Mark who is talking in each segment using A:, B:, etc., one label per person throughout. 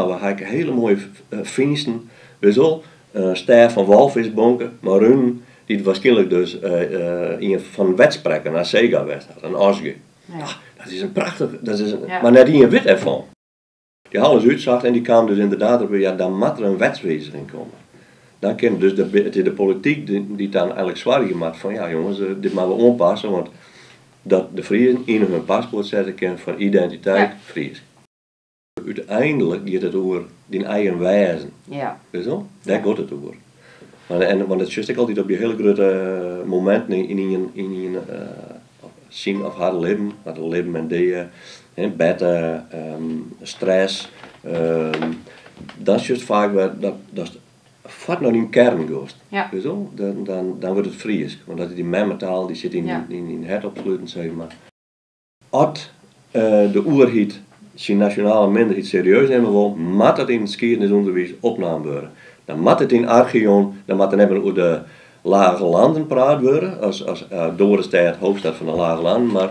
A: mar we ha ek hiele moaie fynsten. Witst wol, in stêf fan walfiskbonke mei runen, dy't wierskynlik dus ien fan wetsprekker, in Asega west hat, in Osge.
B: Ja.
A: Dat is in prachtich, dat is in,
B: Ja.
A: mar net ien wit dêrfan. Dy ha alles útsocht en dy kaam dus ynderdaad op, ja, dan moat der in wetswiziging komme. Dan kin dus de, it is de polityk dy't dan eigenlik soargje moat fan, ja jonges, dit moatte we oanpasse, want dat de Friezen yn hun paspoart sette kinne fan identiteit
B: Ja.
A: Frysk. Uteinlik giet it oer dyn eigen wêzen.
B: Ja.
A: Witst wol? Dêr giet it oer. Want, en, want dat sjochst ek altyd op dy hiele grutte mominten yn ien, yn ien, syn of har libben, want libben en dea, hè, berte, stress, dan sjochst faak wer datst fuort nei dyn kearn giest.
B: Ja.
A: Witst wol? Dan wurdt it Frysk, want dat is dyn memmetaal, dy sit
B: Ja.
A: yn dyn hert opsluten, sis mar. As de oerheid syn nasjonale minderheid serieus nimme wol, moat dat yn it skiednisûnderwiis opnaam wurde. Dan moat it yn Archeon, dan moat der net mear oer de Lage Landen praat wurde, as Dorestêd, hoofdstad fan de Lage Landen, mar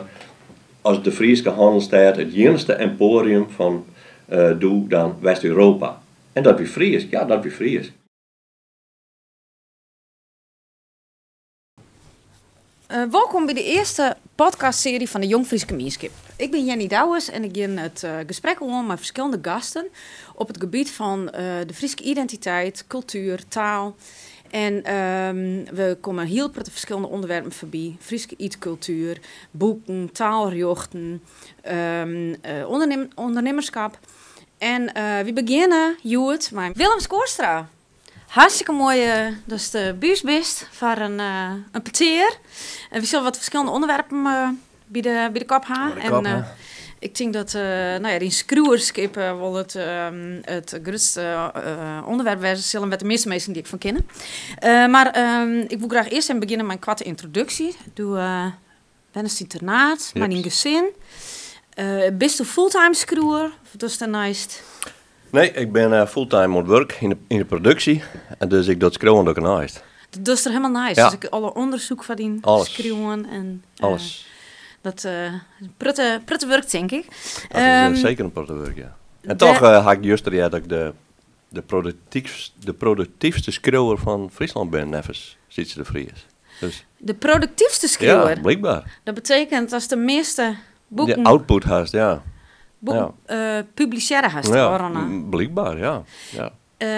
A: as de Fryske hannelsstêd it iennichste emporium fan doe dan West-Europa. En dat wie Frysk, ja, dat wie Frysk.
B: Wolkom by de earste podcastsearje fan de Jongfryske Mienskip. Ik bin Jenny Douwes en ik gean it gesprek oan mei ferskillende gasten op it gebiet fan de Fryske identiteit, kultuer, taal. En we komme hiel protte ferskillende ûnderwerpen foarby. Fryske ytkultuer, boeken, taalrjochten, ûndernimmerskap. En wy begjinne hjoed mei Willem Schoorstra. Hartstikke moai datst by ús bist foar in petear. En we sille wat ferskillende ûnderwerpen by de kop ha.
A: By de kop,
B: En
A: ha.
B: ik tink dat nou ja, dyn skriuwerskip wol it grutste ûnderwerp wêze sil en wêr't de measte minsken dy ek fan kenne. Mar ik wol graach earst even begjinne mei in koarte yntroduksje. Do wennest yn Ternaard, mei dyn gesin. Bisto fulltime skriuwer of dochst dêrneist?
A: Nee, ik bin fulltime oan it wurk yn de produksje. En dus ik doch it skriuwen doch ik derneist.
B: Dat dochst der hielendal neist?
A: Ja.
B: Dus ek alle ûndersyk foar dyn
A: Alles.
B: skriuwen en
A: Alles.
B: dat is in protte wurk, tink ik.
A: Dat is seker in protte wurk, ja. En toch ha ik juster heard dat ik de produktyfste skriuwer fan Fryslân bin, neffens Sietse de Vries. Dus,
B: De produktyfste skriuwer?
A: Ja, blykber.
B: Dat betsjut datst de measte boeken
A: De output hast, ja.
B: boeken, publisearre hast,
A: Ja,
B: Orana.
A: blykber, ja. Ja.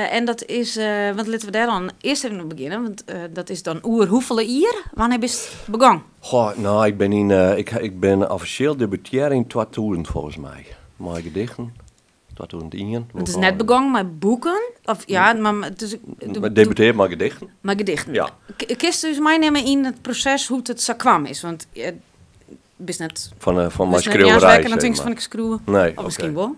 B: En dat is, want litte we dêr dan earst even op begjinne, want dat is dan oer hoefolle jier? Wannear bist begûn?
A: Goh, nou, ik bin offisjeel debutearre yn 2000 folgens my. Mei gedichten. 2001.
B: It is net begûn mei boeken? Of, ja, mar it is,
A: Mar debutearre mei gedichten.
B: Mei gedichten.
A: Ja.
B: Kinst ús meinimme yn it proses hoe't it sa kwam is? Want bist net
A: Fan
B: bist
A: mei
B: net
A: skriuwerij,
B: wekker en
A: zeg
B: tinkst
A: maar.
B: fan ik skriuw.
A: Nee,
B: Of
A: oké.
B: miskien wol.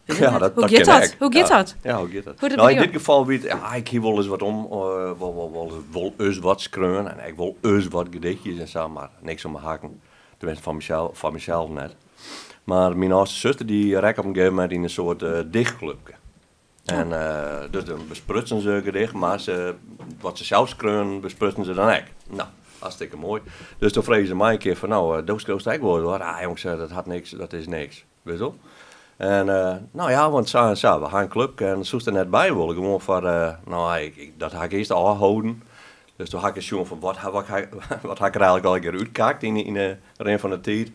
B: Wit ik
A: Ja,
B: net.
A: dat
B: Hoe
A: dat
B: giet
A: kin
B: dat?
A: ek.
B: Hoe giet
A: Ja.
B: dat?
A: Ja, hoe giet dat?
B: Hoe dat
A: Nou,
B: by
A: yn
B: jou?
A: dit gefal wie it, ja, ik hie wolris wat om, wol, wol, wol, wol ris wat skreaun en ek wol ris wat gedichtjes en sa, mar niks om 'e hakken. Teminsten fan mysels net. Mar myn âldste suster dy rekke op in gegeven momint yn in soart dichtklupke. En dus dan besprutsen se gedicht, mar wat se sels skreaunen, besprutsen se dan ek. Nou, hartstikke moai. Dus doe frege se my in kear fan, nou, do skriuwst ek wol, hoor. Ah, jonges, dat hat niks, dat is niks. Witst wol? En nou ja, want sa en sa, we ha in klupke en soest der net by wolle, gewoan foar, nou, dat ha ik earst ôfholden. Dus doe ha ik ris sjoen fan, wat ha ik der eigenlik al in kear útkakt yn de rin fan de tiid.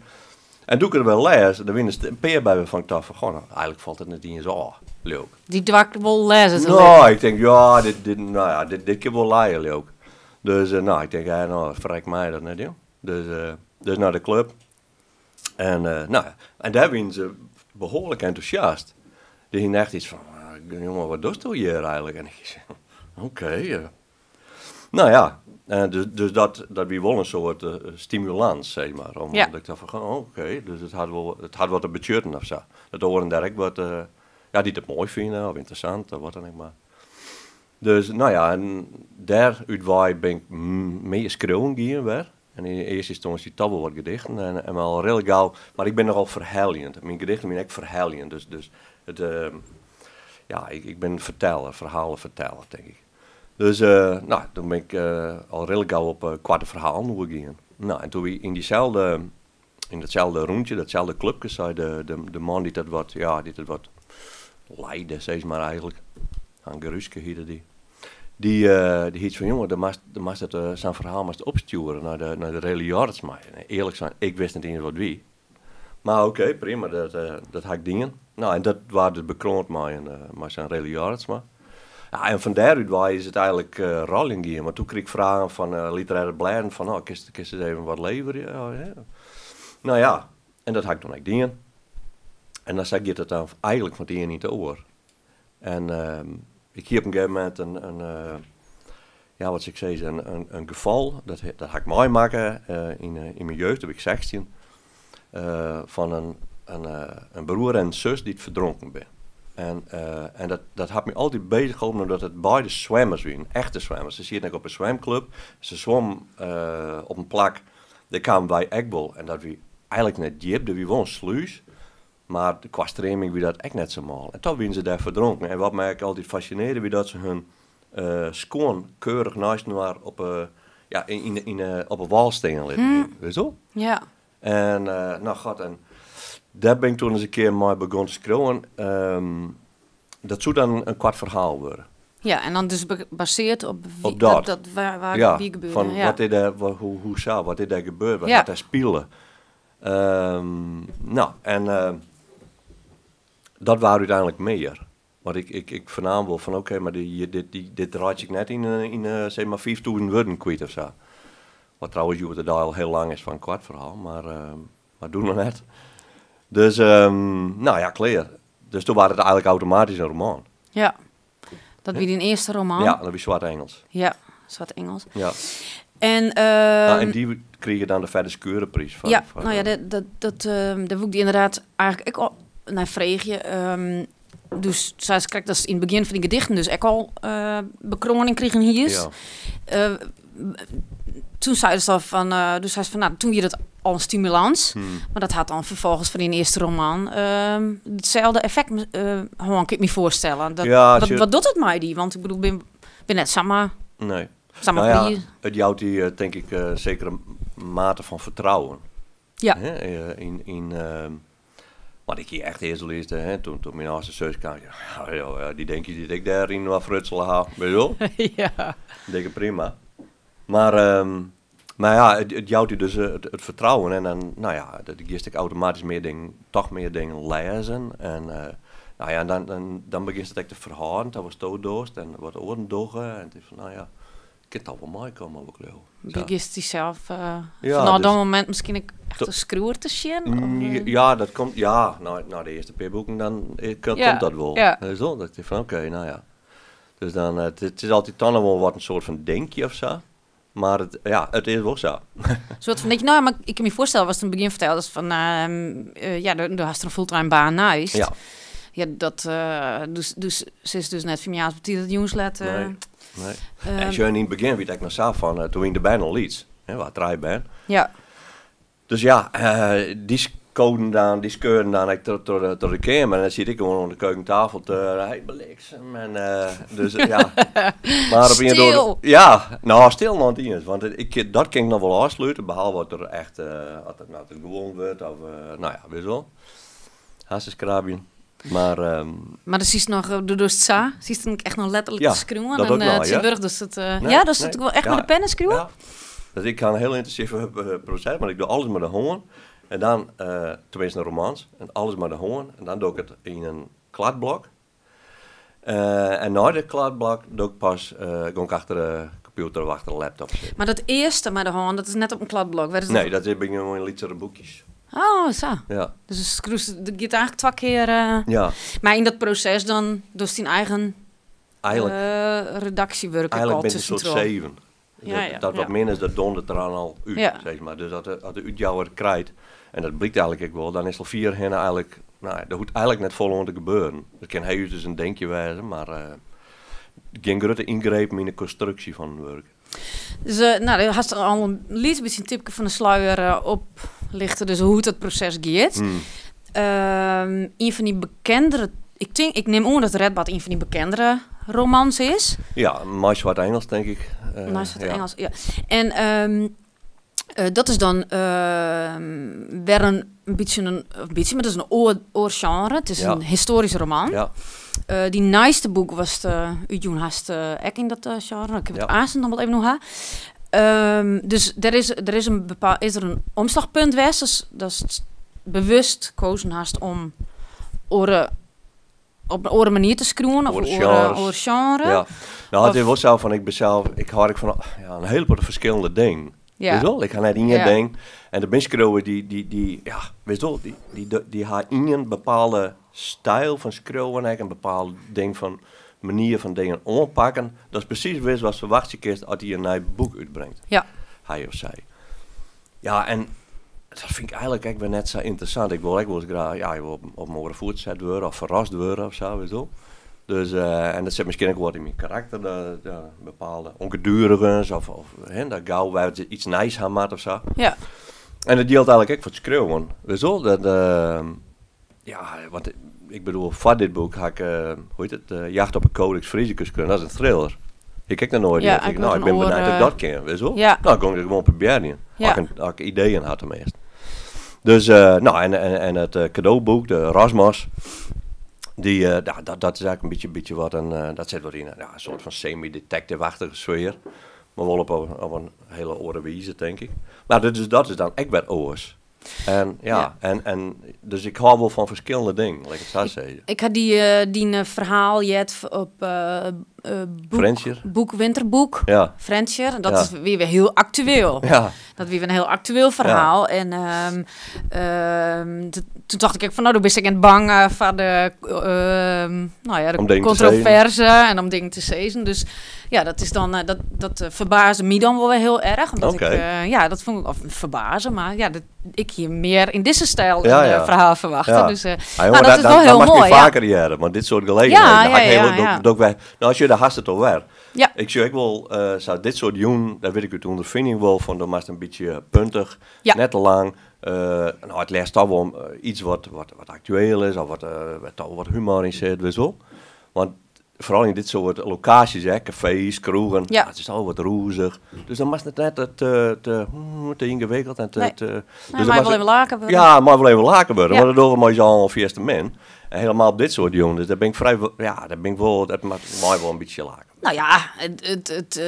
A: En doe ik der wer lês, der wiene in pear by wêrfan ik tocht fan, goh, nou, eigenlik falt it net iens ôf, leau ik.
B: Dy doar ik wol lêze te
A: Nou,
B: litten.
A: ik tink, ja, dit, nou ja, dit kin wol lije, leau ik. Dus nou, ik tink, ja, nou, frek my dat net, joh. Dus nei de klup. En nou, en dêr wiene se behoarlik entûsjast. Dy hiene echt yts fan, jonge, wat dochsto hjir eigenlik? En ik sei, oké. Nou ja, en dus dat wie wol in soart stimulans, sis mar. Om, Dat ik tocht fan, goh, oké, dus it hat wat te betsjutten of sa. Dat oaren dêr ek wat, ja, dy't it moai fine of ynteressant of wat dan ek mar. Dus, nou ja, en dêrút wei bin ik mear skriuwen gien wer. En yn earste ynstânsje toch wol wat gedichten en al redlik gau, mar ik bin nochal ferheljend. Myn gedichten binne ek ferheljend, dus it, ja, ik bin ferteller, ferhaleferteller, tink ik. Dus nou, doe bin ik al redlik gau op koarte ferhalen oergien. Nou, en doe wie yn datselde rûntsje, datselde klupke, sei de man dy't dat wat, ja, dy't it wat Leide, sis mar eigentlik. Han Geruske hiette dy. Dy, dy hiet fan jonge, do moatst, do moatst it, sa'n ferhaal moatst opstjoere nei de, nei de Rely Jorritsma. En earlik sein, ik wist net iens wat wie. Mar oké, prima, dat, dat ha ik dien. No, en dat waard dus bekroand mei in, mei sa'n Rely Jorritsma. Ja, en fan dêrút wei is it eigentlik rôljen gien. Want doe krige ik fragen fan literêre blêden fan, no, kinst, kinst ris even wat leverje? Oh, ja. No ja, en dat ha ik dan ek dien. En dan sa giet it dan eigentlik fan it ien yn it oar. En ik hie op in gegeven momint in, ja, wat sil ik sizze, in gefal, dat dat ha ik meimakke yn myn jeugd, doe wie ik 16, fan in broer en in sus dy't ferdronken binne. En dat hat my altyd bezig holden, omdat it beide swimmers wienen, echte swimmers. Se sieten ek op in swimklup, se swommen op in plak, dêr kamen wy ek wol, en dat wie eigentlik net djip, der wie wol in slús, mar kwa streaming wie dat ek net sa mâl. En toch wienen se dêr ferdronken. En wat my ek altyd fascinearde wie dat se hun skuon keurich neist inoar op 'e, ja, yn, op 'e wâl stean litten hienen. Witst wol?
B: Ja.
A: En no god, en dêr bin ik toen ris in kear mei begûn te skriuwen. Dat soe dan in koart ferhaal wurde.
B: Ja, en dan dus baseard op,
A: Op dat.
B: dat waar,
A: Ja,
B: wie gebeurde.
A: Fan
B: ja.
A: wat is dêr, hoe sa, wat is dêr gebeurd, wat hat dêr spile. No, en dat waard úteinlik mear. Want ik fernaam wol fan oké, mar dit reitsje ik net yn sis mar 5000 wurden kwyt of sa. Wat trouwens hjoed-de-dei al hiel lang is foar in koart ferhaal, mar doe noch net. Dus, no ja, klear. Dus doe waard it eigentlik automatysk in roman.
B: Ja, dat wie dyn earste roman?
A: Ja, dat wie Swart Engels.
B: Ja, Swart Engels.
A: Ja.
B: En,
A: Nou, en dy krige dan de Fedde Schurer-prijs foar
B: Ja,
A: foar
B: nou ja,
A: de
B: dat, daar woe ik dy ynderdaad eigentlik ek al nei freegje. Dus sa krekt as yn it begjin fan dy gedichten dus ek al bekroaning krigen hiest.
A: Ja.
B: Toen seidest al fan, doe seist fan, nou, toen wie dat al in stimulans. Mar dat hat dan ferfolgens foar dyn earste roman itselde effekt hân, kin ik my foarstelle. Dat,
A: Ja,
B: wat,
A: sjoch.
B: wat docht it mei dy? Want ik bedoel, bin net samar
A: Nee.
B: samar
A: Nou ja,
B: priis.
A: it jout dy, tink ik, sekere mate fan fertrouwen. Hè, yn, want ik hie echt earst leafst, hè, toen myn âldste sus kaam, ja, ja, ja, dy denk je dat ik dêryn wat frutsele ha, weet je wel? Dikke prima. Maar ja, it jout dy dus it fertrouwen en dan, nou ja, dat giest ek automatysk mear dingen, toch mear dingen lêzen. En nou ja, dan begjinst it ek te ferhâlden, ta watsto dochst en wat oaren dogge. En it is fan, nou ja, it kin toch wol meikomme, wat ik leau. Sa.
B: Begjinst dysels
A: Ja,
B: fanôf
A: dus
B: dat momint miskien ek echt
A: To
B: in skriuwer te sjen? Of,
A: Ja, dat komt, ja, nei de earste pear boeken dan komt dat wol. Dat is wol, dat ik van, oké, nou ja. Dus dan, it is altyd dan noch wol wat in soart fan denkje of sa. Mar it, ja, it is wol sa.
B: Een soart fan denkje, nou, mar ik kin my foarstelle, watst yn it begjin ferteldest fan, ja, do hast der in fulltime baan neist. Ja, dat, dus, sis dus net fan my op tiid dat jûns let,
A: Nee, nee. En sjoch, yn it begjin wie it ek noch sa fan, toen wiene de bern al lyts, hè, we hadden 3 bern. Dus ja, dy skoden dan, dy skeurden dan ek troch de keamer. En dan siet ik gewoan oan de keukentafel te, hey, bliksem. En, dus, ja. Maar op een
B: Stil!
A: Ja, nou, stil nog niet eens. Want dat kan ik nog wel afsluiten, behalve wat er echt, als het nou te gewoon wordt, of, nou ja, weet je wel. Hassenskrabje. Maar
B: Maar dan zie je nog, doe dus het zo. Zie je het echt nog letterlijk
A: Ja,
B: te schreeuwen
A: dat
B: en,
A: ook nog,
B: het
A: ja.
B: zit dus het,
A: Nee,
B: ja, dat is
A: nee.
B: het wel echt
A: Ja.
B: met de pennen schreeuwen?
A: Ja. Dus ik ga een heel intensief proces, maar ik doe alles met de hoorn. En dan, tenminste een romans, en alles met de hoorn. En dan doe ik het in een kladblok. En na de kladblok doe ik pas, ga ik achter de computer of achter de laptop zitten.
B: Maar dat eerste met de hoorn, dat is net op een kladblok. Waar is dat?
A: Nee, dat is bij gewoon in lytsere boekjes.
B: Oh, zo.
A: Ja.
B: Dus het schroest, het gaat eigenlijk 2 keer,
A: Ja.
B: Maar in dat proces dan, dus zijn eigen,
A: Eigenlijk
B: redactiewerk
A: eigenlijk
B: al
A: ben je een soort
B: tussendoor.
A: 7. Dat wat
B: Ja.
A: min is, dat dondert er al uit, zeg maar. Dus dat de uitjouwer krijgt, en dat blijkt eigenlijk ook wel, dan is al 4 hen eigenlijk, nou, dat hoeft eigenlijk net vol om te gebeuren. Dat kan heel dus een denkje wijzen, maar geen grote ingrepen in de constructie van het werk.
B: Dus nou, dan had al een liet beetje een tipje van de sluier oplichten, dus hoe het proces gaat. Een van die bekendere, ik denk, ik neem aan dat Redbad een van die bekendere romans is.
A: Ja, Mais Zwart Engels, denk ik.
B: Mais Zwart Engels, ja. En Dat is dan wer in bytsje in, bytsje, mar dat is in oar sjenre. It is in histoaryske roman. Dyn nijste boek watst útjûn hast ek yn dat sjenre. Ik ha it aansten noch wol even oer ha. Dus der is in bepaal, is der in omslachpunt west, dus datst bewust kozen hast om oare, op in oare manier te skriuwen of
A: Oare
B: oare,
A: sjenres.
B: oar sjenre?
A: Ja. Nou, it
B: Of
A: is wol sa fan, ik ben sels, ik hâld ek fan, ja, in hiele protte ferskillende dingen. Witst wol? Ik ha net ien ding. En der binne skriuwers dy, dy, dy, ja, witst wol, dy, dy, dy ha ien bepaalde styl fan skriuwen ek, in bepaald ding fan manier fan dingen oanpakken. Dat is presys witst watst ferwachtsje kinst as dy in nij boek útbringt. Hy of sy. Ja, en dat fyn ik eigenlik ek wer net sa ynteressant. Ik wol ek wolris graach, ja, ik wol op in oare foet set wurde of ferrast wurde of sa, witst wol. Dus, en dat sit miskien ek wat yn myn karakter, dat, ja, bepaalde ongedurigens of hè, dat gau wer iets nijs ha moat of sa. En dat jildt eigenlik ek foar it skriuwen, witst wol. Dat, ja, want ik bedoel, foar dit boek ha ik, hoe hjit it, Jacht op de Codex Frisicus skreaun. Dat is in thriller. Ik ek noch noait
B: Ja,
A: heard. Ik,
B: ek
A: nou,
B: noch
A: ik bin
B: in
A: benijd
B: oar,
A: of ik dat kin, witst wol. Nou, ik gong it gewoan probearjen. As ik ideeën ha teminsten. Dus, nou, en it kadoboek, de Rasmos, dy, ja, dat is eigenlik in bytsje wat in, dat sit wat yn in, ja, in soart fan semi-detective-achtige sfear. Mar wol op in hiele oare wize, tink ik. Mar dat is dan ek wer oars. En, ja, en, dus ik hâld wol fan ferskillende dingen, lit ik it sa sizze.
B: Ik ha dyn ferhaal heard op boek,
A: Frjentsjer.
B: boek Winterboek. Frjentsjer. En dat is weer hiel aktueel. Dat wie wer in hiel aktueel ferhaal. En toen tocht ik ek fan, no, do bist ek net bang foar de nou ja, de
A: Om dingen te sizzen.
B: kontroverse en om dingen te sizzen. Dus ja, dat is dan, dat ferbaasde my dan wol wer hiel erch. Omdat ik, ja, dat fûn ik, of ferbaze, mar ja, dat, ik hie mear yn dizze styl in ferhaal ferwachte. Dus,
A: Ja,
B: mar
A: jonge,
B: dat is wol
A: dat
B: hiel
A: moatst my
B: moai, ja.
A: faker hearre, want dit soart gelegenheden, dan ha ik hiel do-, do ik wer, nou, sjoch, daar hast it al wer. Ik sjoch ek wol, sa dit soart jûnen, daar wit ik út ûnderfining wol fan, do moatst in bytsje puntich, net te lang. Nou, it leafst toch wol iets wat aktueel is of wêr't toch wat humor yn sit, witst wol. Want foaral yn dit soart lokaasjes, hè, kafees, kroegen, it is al wat rûzich. Dus dan moatst it net te yngewikkeld en te, te,
B: Nee,
A: dus dan
B: mei
A: moatst
B: wol even laken wurde.
A: Ja, mei wol even laken wurde, want dat dogge we mei ús allen fierste min. En helemaal op dit soart jûnen, dus daar ben ik vrij ja, daar ben ik wol, dat moat mei wol in bytsje laken.
B: Nou ja, het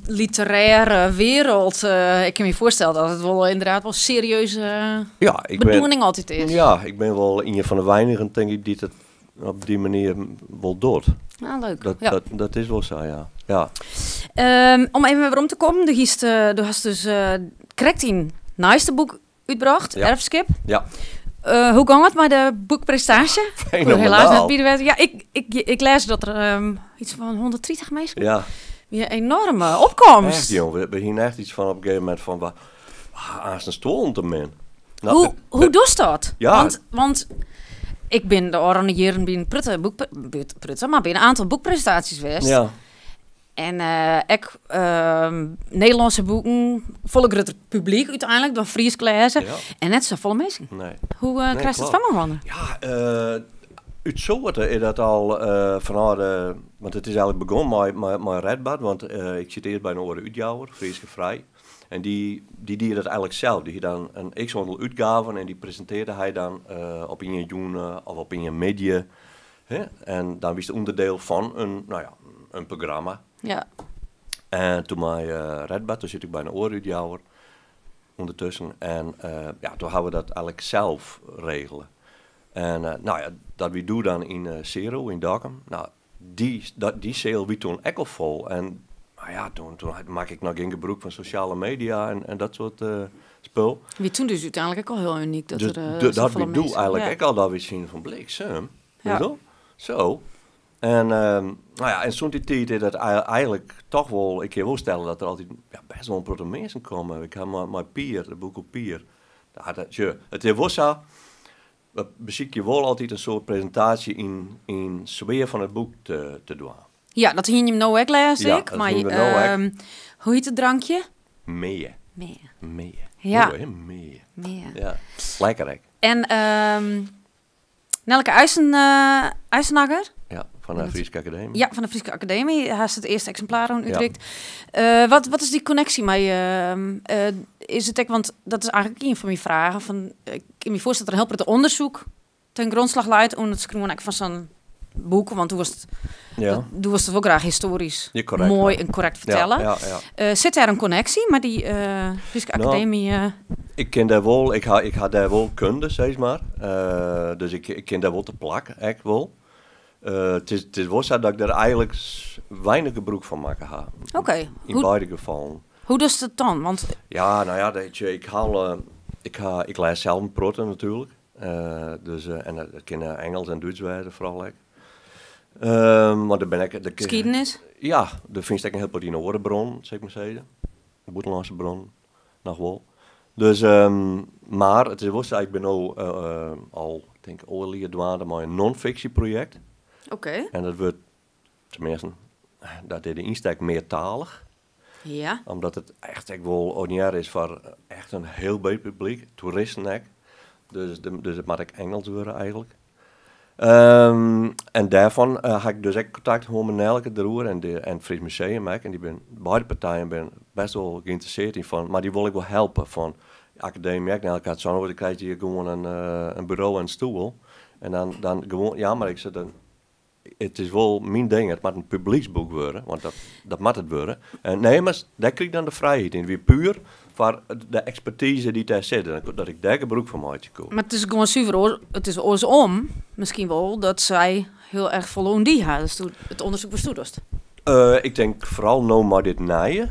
B: literaire wereld, ik kan me voorstellen dat het wel inderdaad wel serieuze
A: Ja, ik ben
B: bedoeling altijd is.
A: Ja, ik ben wel een van de weinigen, denk ik, die het op die manier wel doet.
B: Ah, leuk.
A: Dat is wel zo, ja. Ja.
B: Om even weer om te komen, du hast dus krekt in nijste boek uitgebracht, Erfskip. Hoe ging het met de boekpresentatie?
A: Ja,
B: Ik wil helaas
A: fenomenaal.
B: net bij de wet. Ja, ik lees dat er iets van 130 mensen Weer een enorme opkomst.
A: Echt, joh. We gingen echt iets van op een gegeven moment van, aan zijn stoel te min. Nou,
B: Hoe doe je dat?
A: Ja.
B: Want ik ben de oranje jaren bij een prutte, boek, prutte, maar bij een aantal boekpresentaties geweest. En ik Nederlandse boeken, volle groter publiek uiteindelijk dan Fries lezen. En net zo volle mensen. Hoe
A: Nee,
B: krijg je het
A: klopt.
B: van me van?
A: Ja, uit soorten is dat al vanaf de, want het is eigenlijk begonnen met Redbad, want ik zit eerst bij een oren uitjouwer, Frieske Vrij. En die deed dat eigenlijk zelf. Die had dan een x-aantal uitgaven en die presenteerde hij dan op in juni of op in midden. Hè? En dan was het onderdeel van een programma. En toen mij Redbad, toen zit ik bij een ooruitjouwer ondertussen. En toen hadden we dat eigenlijk zelf regelen. En dat we doen dan in Zero, in Dokkum. Nou, die zaal wie toen ook al vol. En toen maak ik nog geen gebruik van sociale media en dat soort spul.
B: Wie toen dus uiteindelijk ook al heel uniek. Dat
A: Dus
B: er
A: dat
B: zoveel
A: we doen
B: mensen
A: eigenlijk ook al dat we zien van bliksem. Weet je wel? Zo. En zo'n die tijd is dat eigenlijk toch wel, ik kan wel stellen dat er altijd, ja, best wel een protte mensen komen. Ik heb mijn Pier, de boek op Pier. Ja, dat, tje, het is wel zo, we bezoek je wel altijd een soort presentatie in sfeer van het boek te doen.
B: Ja, dat hing je hem nou ook, lees
A: Ja,
B: ik.
A: dat
B: Maar
A: hing we nou ook.
B: hoe heet het drankje?
A: Meer.
B: Meer.
A: Meer.
B: Ja.
A: Mooi, hè? Meer.
B: Meer.
A: Ja, lekker hè.
B: En Nelleke IJsenakker?
A: Ja, fan de Fryske Akademy.
B: Ja, fan de Fryske Akademy. Hast it earste eksimplaar oan útrikt. Wat is dy konneksje mei? Is it ek, want dat is eigentlik ien fan myn fragen. Fan, ik kin my foarstelle dat der in hiel protte ûndersyk ten grondslag leit oan it skriuwen ek fan sa'n boek, want do wolst, do wolst it wol graach histoarysk
A: Ja, korrekt,
B: moai
A: ja.
B: en korrekt fertelle. Sit dêr in konneksje mei dy Fryske
A: No,
B: Akademy?
A: Ik kin dêr wol, ik ha dêr wol kunde, sis mar. Dus ik kin dêr wol te plak, ek wol. It is wol sa dat ik dêr eigentlik weinich gebrûk fan makke ha. Yn beide gefallen.
B: Hoe dochst it dan? Want
A: Ja, no ja, dat je, ik haal, ik, ha, ik lês sels in protte natuerlik. Dus, en dat kin Ingelsk en Dútsk wêze foaral ek. Mar der bin ek, der kin-
B: Skiednis?
A: Ja, der fynst ek in hiel protte yn oare bronnen, sil ik mar sizze. Bûtenlânske bronnen, noch wol. Dus, mar it is wol sa, ik bin no al, tink 1,5 jier dwaande mei in non-fiksjeprojekt. En dat wurdt, teminsten, dat is de ynstek meartalich. Omdat it echt ek wol ordinêr is foar echt in hiel breed publyk, toeristen ek. Dus it moat ek Ingelsk wurde eigentlik. En dêrfan ha ik dus ek kontakt hân mei Nelke deroer en it Fries Museum ek. En beide partijen binne bêst wol geïnteressearre yn fan, mar dy wol ik wol helpe fan akademy ek. Nelke hat sein, dan krijst hjir gewoan in buro en in stoel. En dan gewoan, ja, mar ik sis dan, it is wol myn ding, it moat in publyksboek wurde, want dat moat it wurde. En nee, mar dêr krij ik dan de frijheid yn. Wie puer foar de ekspertize dy't dêr sit, dat ik dêr gebrûk fan meitsje koe.
B: Mar it is gewoan suver, it is oarsom, miskien wol, dat sy hiel erch folle oan dy ha. Dus it ûndersyk watsto dochst.
A: Ik tink foaral no mei dit nije,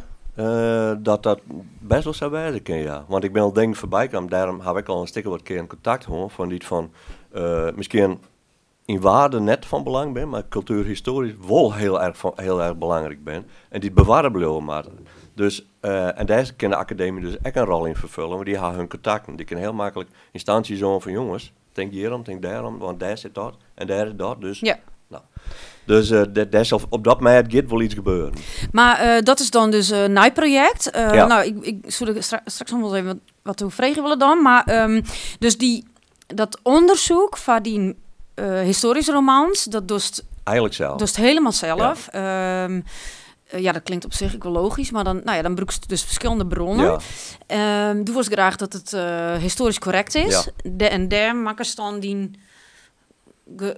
A: dat dat bêst wol sa wêze kin, ja. Want ik bin al dingen foarby kaam, dêrom ha ik al in stik wat kear kontakt hân fan dy't fan miskien yn wearde net fan belang bin, mar kultuerhistoarysk wol hiel erch belangryk bin en dy't bewarre bliuwe moatte. Dus, en dêr kin de akademy dus ek in rol yn ferfolje, want dy ha hun kontakten. Dy kinne hiel maklik ynstânsjes oan fan jonges, tink hjirom, tink dêrom, want dêr sit dat en dêr is dat. Dus, no. Dus dêr sil op dat mêd giet wol yts gebeuren.
B: Mar dat is dan dus in nij projekt.
A: Ja.
B: No, ik soe der straks noch wol even wat oer freegje wolle dan. Mar dus dat ûndersyk foar dy histoaryske romans, dat dochst
A: Eigentlik sels.
B: Dochst hielendal sels. Ja, dat klinkt op sich ek wol logysk, mar dan, no ja, dan brûkst dus ferskillende bronnen. Do wolst graach dat it histoarysk korrekt is. En dêr makkest dan dyn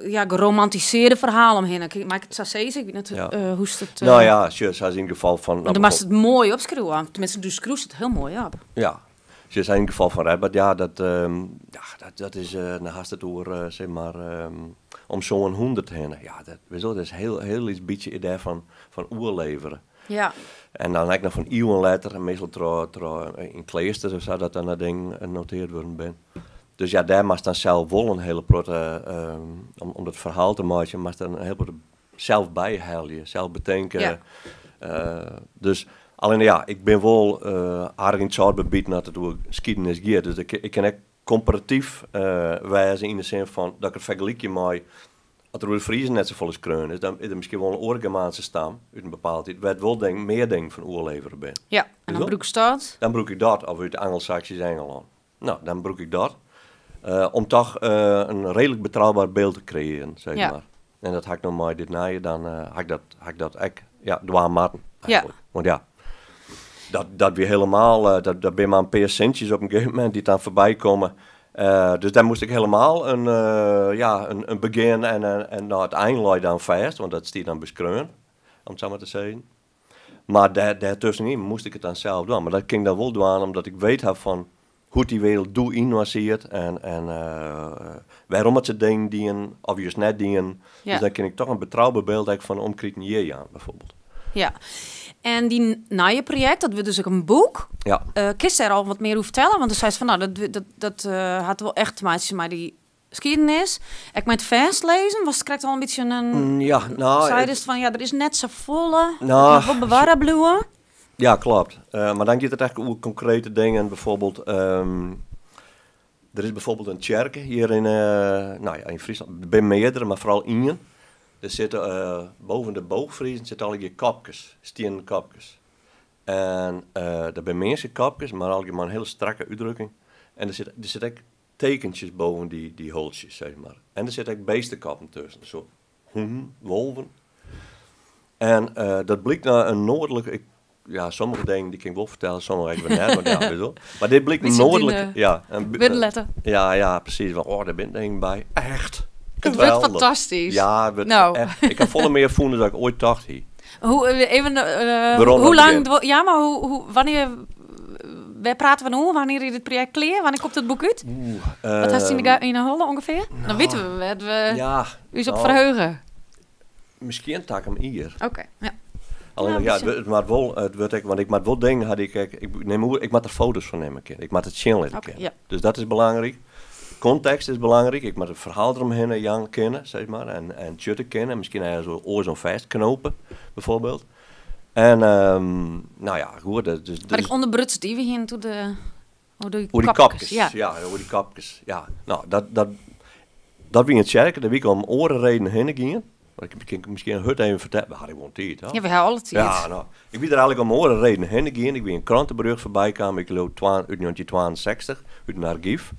B: ja, geromantisearre ferhaal omhinne. Mei ik it sa sizze? Ik wit net hoe it.
A: No ja, sjoch, sa yn it gefal fan
B: Want do moatst it moai opskriuwe. Teminsten, do skriuwst it hiel moai op.
A: Ja, sjoch, sa yn it gefal fan Redbad, ja, ja, dat is, dan hast it oer, sis mar, om 700 hinne. Ja, dat, witst wol, dat is hiel lyts bytsje dêrfan fan oerlevere. En dan ek noch fan iuwen letter, meastal troch yn kleasters of sa, dat dan dat ding notearre wurden bin. Dus ja, dêr moatst dan sels wol in hiele protte, om dat ferhaal te meitsjen, moatst dan in hiele protte sels byhelje, sels betinke. Dus, allinnich ja, ik bin wol aardich yn it sâlt bebiten as it oer skiednis giet. Dus ik kin ek komparatyf wêze yn de sin fan dat ik it fergelykje mei as der oer de Friezen net safolle skreaun is, dan is der miskien wol in oare Germaanse stam út in bepaald tiid wêr't wol mear dingen fan oerlevere binne.
B: Ja, en dan
A: Witst
B: brûkst dat?
A: Dan brûk ik dat, of út Angelsaksysk Ingelân. No, dan brûk ik dat. Om toch in reedlik betrouber byld te kreëarjen, sis mar. En dat ha ik no mei dit nije, dan ha ik dat ek, ja, dwaan moatten, eigentlik. Want ja, dat wie hielendal, dat binne mar in pear sintsjes op in gegeven momint dy't dan foarby komme. Dus dêr moast ik hielendal ja, in begjin en no, it ein lei dan fêst, want dat stiet dan beskreaun, om it sa mar te sizzen. Mar dêrtuskenyn moast ik it dan sels dwaan. Mar dat kin ik dan wol dwaan, omdat ik wit ha fan hoe't dy wereld doe yninoar siet en wêrom it se dingen dienen of just net dienen. Dus dan kin ik toch in betrouber byld ek fan de omkriten hjir jaan, byfoarbyld.
B: Ja. En dy nije projekt, dat wurdt dus ek in boek.
A: Ja.
B: Kinst dêr al wat mear oer fertelle? Want do seist fan, no, dat hat wol echt te meitsjen mei dy skiednis. Ek mei it fêstlizzen, was it krekt al in bytsje in
A: Ja, no,
B: Seidest fan, ja, der is net safolle.
A: No,
B: It moat wol bewarre bliuwe.
A: Ja, kloppet. Mar dan giet it echt oer konkrete dingen. Byfoarbyld, der is byfoarbyld in tsjerke hjir yn, no ja, yn Fryslân. Der binne meardere, mar foaral ien. Der sitte boppe de boogfriezen sitte allegear kopkes, stiennen kopkes. En der binne meardere kopkes, mar allegear mei in hiele strakke útdrukking. En der sit ek tekentsjes boppe dy holtsjes, sis mar. En der sitte ek bistekoppen tusken, so. Hûnen, wolven. En dat blykt nou in noardlik, ik, ja, sommige dingen die kin ik wol fertelle, sommige ek wer net, want ja, witst wol. Mar dit blykt in
B: Bytsje
A: noardlik,
B: dyn,
A: ja, in
B: wurden lette.
A: Ja, ja, precies. Want, oh, dêr binne dingen by. Echt.
B: Het wurdt
A: Geweldig.
B: fantastysk.
A: Ja, het wurdt
B: Nou.
A: echt. Ik ha folle mear fûn as ik oait tocht hie.
B: Hoe, even,
A: Werom
B: hoe
A: naar
B: lang
A: het begin.
B: ja, mar hoe, hoe, wannear, wêr prate we no oer? Wannear is it projekt klear? Wannear komt it boek út?
A: Oeh,
B: Wat hast yn de yn de holle ûngefear? Dan witte we wêr't we
A: ja,
B: ús op
A: nou,
B: ferheuge.
A: Miskien takom jier.
B: Oké, ja.
A: Allinnich,
B: Ja,
A: ja, it moat wol, it wurdt ek, want ik moat wol dingen ha dy't ik ek, ik nim oer, ik moat der foto's fan nimme kinne. Ik moat it sjen litte kinne. Dus dat is belangryk. Kontekst is belangryk. Ik moat it ferhaal deromhinne jaan kinne, sis mar, en tsjutte kinne. Miskien ergens wol oars oan fêstknope, bijvoorbeeld. En, nou ja, goed, dat, dus,
B: Maar
A: dus
B: ik ûnderbruts dy, we hienen toen de, oer de
A: Oer dy
B: kopkes,
A: kopkes,
B: ja.
A: ja, oer dy kopkes, ja. Nou, dat wie in tsjerke, dêr wie ik om oare reden hinne gien. Want ik kin miskien hurd even fertellen, we hadden gewoan tiid, hè?
B: Ja, we ha alle tiid.
A: Ja, nou, ik wie der eigentlik om oare reden hinne gien. Ik wie in kranteberjocht foarby kaam, ik leau út 1962, út in argyf.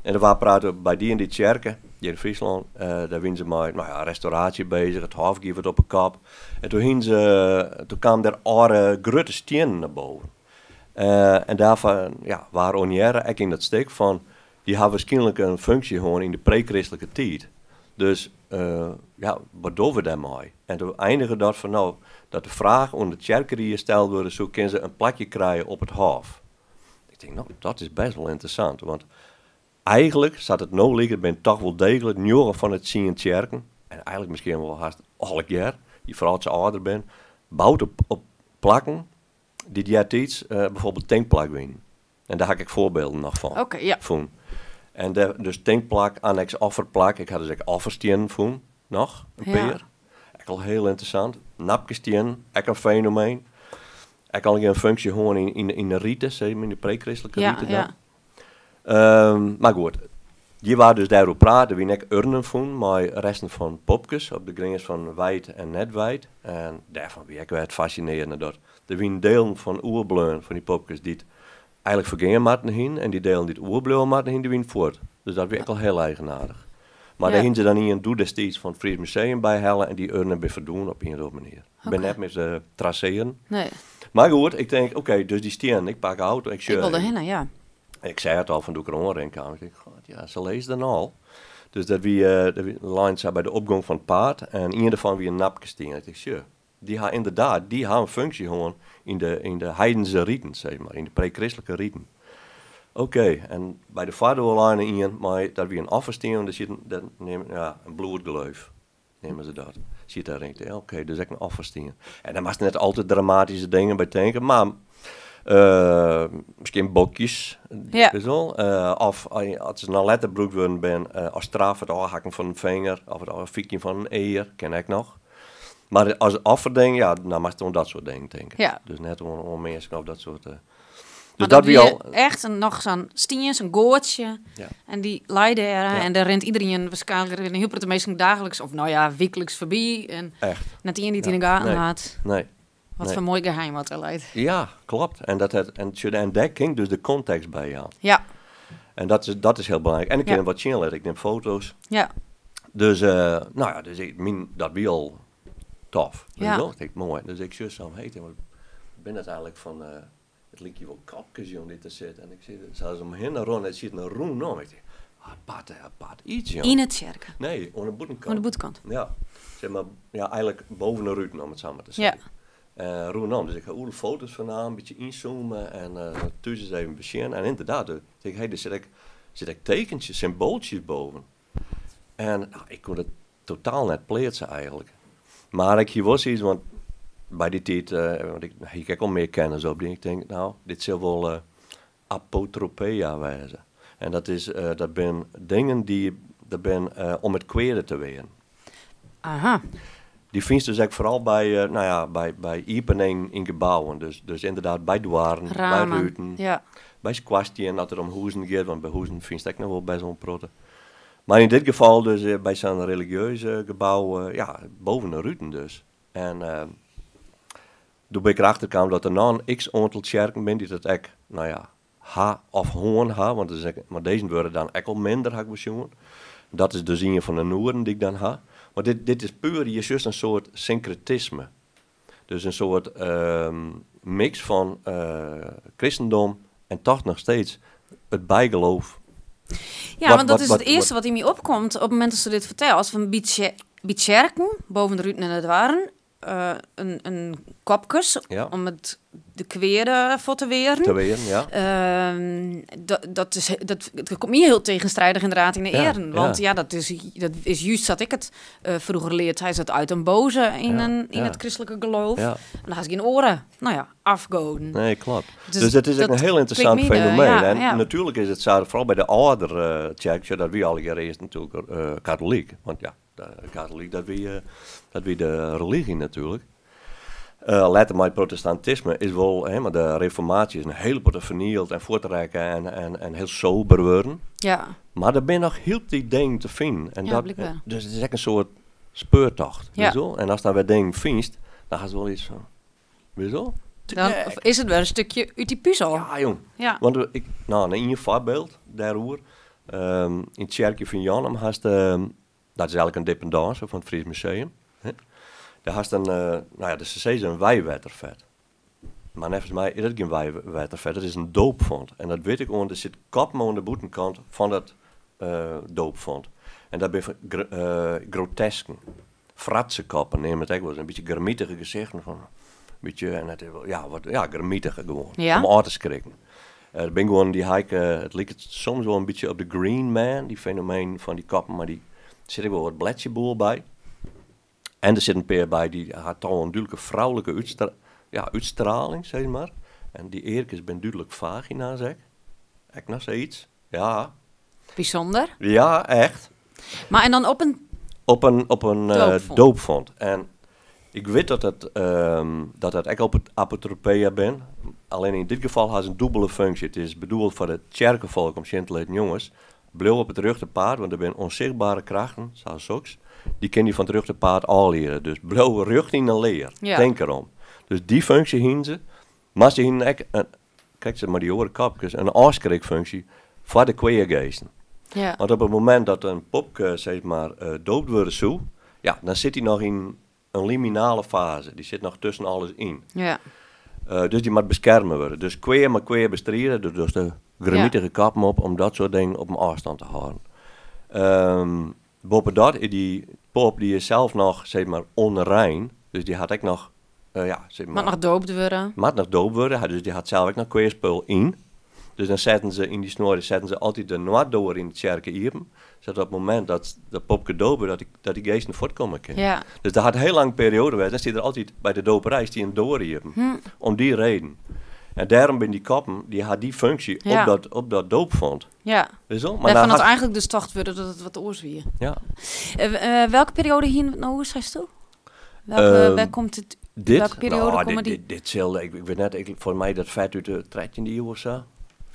A: En der waard praat by dy en dy tsjerke, hjir yn Fryslân, dêr wienen se mei, nou ja, restauraasje bezich, it hôf gie wat op 'e kop. En toen hienen se, toen kamen der âlde grutte stiennen nei boven. En dêrfoar, ja, waard ornearre, ek yn dat stik, fan dy ha wierskynlik in funksje hân yn de pre-kristlike tiid. Dus, ja, wat dogge we dêrmei? En toen einige dat fan, nou, dat de fraach oan de tsjerkerie steld wurde soe, kinne se in plakje krije op it hôf? Ik tink, nou, dat is best wol ynteressant, want eigentlik, sa't it no liket, binne toch wol deeglik 9 fan de 10 tsjerken, en eigentlik miskien wol hast allegear, dy foaral as se âlder binne, boud op plakken dy't eartiids bijvoorbeeld tinkplak wienen. En dêr ha ik ek foarbylden noch fan fûn. En dêr, dus tinkplak, anneks offerplak, ik ha dus ek offerstiennen fûn, noch, in pear. Ek al hiel ynteressant. Napkestiennen, ek in fenomeen. Ek al in funksje hân yn de rite, sis mar, yn de pre-kristlike rite dan. Mar goed, hjir waard dus dêroer praat. Der wienen ek urnen fûn mei resten fan popkes op de grins fan wijd en net wijd. En dêrfan wie ek wer it fascinearjende dat der wienen delen fan oerbleaun fan dy popkes dy't eigentlik fergean moatten hienen en dy delen dy't oerbliuwe moatten hienen, dy wienen fuort. Dus dat wie ek al hiel eigenaardich. Mar dêr hienen se dan ien doe destiids fan it Fries Museum by helle en dy urnen binne ferdwûn op ien of oare manier. Bin net mear te trasearjen. Mar goed, ik tink, oké, dus dy stiennen, ik pak de auto, ik
B: Ik wol
A: sjoch
B: derhinne, ja.
A: Ik sei it al fan doe ik der oanrin kaam, ik tink, god, ja, se lizze der no al. Dus dat wie, dat wie lein sa by de opgong fan it paad en ien derfan wie in napkestien. Ik tink, sjoch, dy ha ynderdaad, dy ha in funksje hân yn de heidense riten, sis mar, yn de pre-kristlike riten. Oké, en by de foardoar leine ien mei, dat wie in offerstien, want der siet in, dat neam, ja, in bloedgleuf, neame se dat. Siet dêr yn. Ik tink, oké, dus ek in offerstien. En dêr moatst net al te dramatyske dingen by tinke, mar miskien bokjes, witst wol. Of as se noch letter brûkt wurden bin, as straf, it ôfhakken fan in finger, of it ôffykjen fan in ear, kin ek noch. Mar as offerding, ja, dan moatst oan dat soart dingen tinke. Dus net oan minsken of dat soart, dus
B: Maar
A: dat
B: dat
A: wie
B: wie
A: al
B: echt een, noch sa'n stien, sa'n goatsje. En dy lei dêr, en dêr rint iderien waarskynlik in hiel protte minsken daagliks, of nou ja, wykliks foarby. En net ien dy't yn de gaten hat. Wat foar moai geheim wat der leit.
A: Ja, klopt. En dat het, en, sjoch, en dêr kin ik dus de kontekst by jaan. En dat is hiel belangryk. En ik kin wat sjen litte. Ik nim foto's. Dus nou ja, dus ik, myn, dat wie al tof. Weet je wel? Ik denk, moai. Dus ik sjoch sa omheech, want ik bin úteinlik fan, it lykje wol kopkes, jong, dy't der sitte. En ik sis, sa as omhinne rûn, it siet in rûn om. Ik tink, apart, apart iets, jong.
B: Yn it tsjerke?
A: Nee, oan de bûtenkant.
B: Oan de bûtenkant?
A: Ja. Zeg maar, ja, eigentlik boven de ruten, om it sa mar te sizzen. Rûnom. Dus ik ha oeral foto's fan naam, in bytsje ynzoome en thús ris even besjen. En ynderdaad, dus tink ik, hey, der sit ek tekentjes, symboaltsjes boven. En nou, ik koe dat totaal net pleatse eigentlik. Mar ik hie wol soiets, want by dy tiid, want ik hie ek al mear kennis op dy, ik tink, nou, dit sil wol apotropea wêze. En dat is, dat bin dingen dy, dat bin om it kweade te wearen. Dy fynst dus ek foaral by nou ja, by iepeningen yn gebouwen. Dus ynderdaad by doarren, by
B: Ramen,
A: ruten,
B: ja.
A: by skoarstiennen as it om hûzen giet, want by hûzen fynst ek noch wol best wol in protte. Mar yn dit gefal dus by sa'n religieus gebou, ja, boven de ruten dus. En doe bin ik erachter kaam dat der noch in x-oantal tsjerken binne dy't dat ek, nou ja, ha of hân ha, want dat is ek, mar dizze wurde dan ek al minder, ha ik besjoen. Dat is dus ien fan de noaren dy't ik dan ha. Want dit is puer, je just in soart synkretisme. Dus in soart mix fan kristendom en toch noch steeds it bygeloof.
B: Ja, want dat is it earste wat yn my opkomt op it momint dat se dit fertelt. Fan by tsjerken, boven de ruten en de doarren, in kopkes om it de kweade fuort te wearen.
A: Te wearen, ja.
B: Dat komt my hiel tegenstrijdig inderdaad yn de earen. Want ja, dat is juist dat ik it froeger leard. Hy zat uit den boze in it kristlike geloof. En dan hast gjin oare, nou ja, afgoden.
A: Nee, klopt.
B: Dus
A: Dus het is
B: dat
A: een heel interessant
B: klinkt me,
A: fenomeen. En natuerlik is it sa, foaral by de âldere tsjerken, dat wie allegear earst natuerlik katolyk. Want ja, de katolyk, dat wie de religy natuerlik. Letter mei it protestantisme is wol, hè, mar de reformaasje is in hiele protte fernield en fuortrekke en hiel sober wurden. Mar der binne noch hiel dy dingen te finen. En
B: Ja, blykber.
A: Dus it is ek in soart speurtocht. Weet je wel? En ast dan wer dingen fynst, dan hast wol yts fan, weet je wel? Te
B: Dan
A: gek.
B: is it wer in stikje út dy puzel.
A: Ja, jong. Want ik, nou, ien foarbyld dêroer. Yn it tsjerkje fan Jannum hast, dat is eigentlik in dependânse fan it Fries Museum. Hè? Dêr hast in, nou ja, dus se sizze in wijwetterfet. Mar neffens my is dat gjin wijwetterfet, dat is in doopfont. En dat wit ik oan, der sit koppen oan de bûtenkant fan dat doopfont. En dat binne grotesken. Fratsekoppen neame it ek wol. In bytsje gremitige gesichten fan, in bytsje, en it is wol, ja, wat, ja, gremitige gewoan. Om ôf te skrikken. Der binne gewoan dy hike, it liket soms wol in bytsje op de Green Man, dy fenomeen fan dy koppen, mar dy sit ek wol wat bledsjeboel by. En der sit in pear by dy hat toch in dúdlike froulike ja, útstraling, sis mar. En dy earkes binne dúdlik fagina's ek. Ek noch sayts. Ja.
B: Bysûnder.
A: Ja, echt.
B: Mar en dan op in
A: Op in
B: doopfont.
A: Doopfont. En ik wit dat dat ek op it apotropea bin. Allinnich yn dit gefal hat it in dûbelde funksje. It is bedoeld foar it tsjerkefolk om sjen te litten, jonges, bliuw op it rjochte paad, want der binne ûnsichtbere krachten, sa soks, dy kinne je fan it rjochte paad ôfliede. Dus bliuw rjocht yn de lear. Tink derom. Dus dy funksje hiene se. Mar se hiene ek, kijk se mar dy oare kopkes, in ôfskrikfunksje foar de kweageasten. Want op it momint dat in popke, sis mar, doopt wurde soe, ja, dan sit hy noch yn in liminale faze. Dy sit noch tusken alles yn. Dus dy moat beskerme wurde. Dus kwea mei kwea bestride, dus de gremitige kappen op, om dat soart dingen op in ôfstân te hâlden. Boppedat is dy pop, dy is sels noch, sis mar, ûnrein. Dus dy hat ek noch, ja, sis
B: Moat
A: mar,
B: noch doopt wurde.
A: Moat noch doopt wurde, dus dy hat sels ek noch kweaspul yn. Dus dan setten se yn dy snuorje, setten se altyd de noarddoar yn de tsjerke iepen. Sadat op it momint dat de popke doopt wurdt, dat dy geasten fuortkomme kinne. Dus dat hat in hiel lange perioade west. Dan stie der altyd by de doperij stie in doar iepen. Om dy reden. En dêrom binne dy koppen, dy ha dy funksje op dat doopfont. Witst wol? Mar
B: Wêrfan
A: dan
B: it eigentlik dus tocht wurde dat it wat oars wie.
A: Ja.
B: Welke periode hiene we it no oer, seisto? Welke, wêr komt it,
A: Dit?
B: welke periode
A: Nou,
B: komme
A: dit,
B: dy?
A: dit sil, ik wit net, foar my dat fet út de 13e iuw of sa.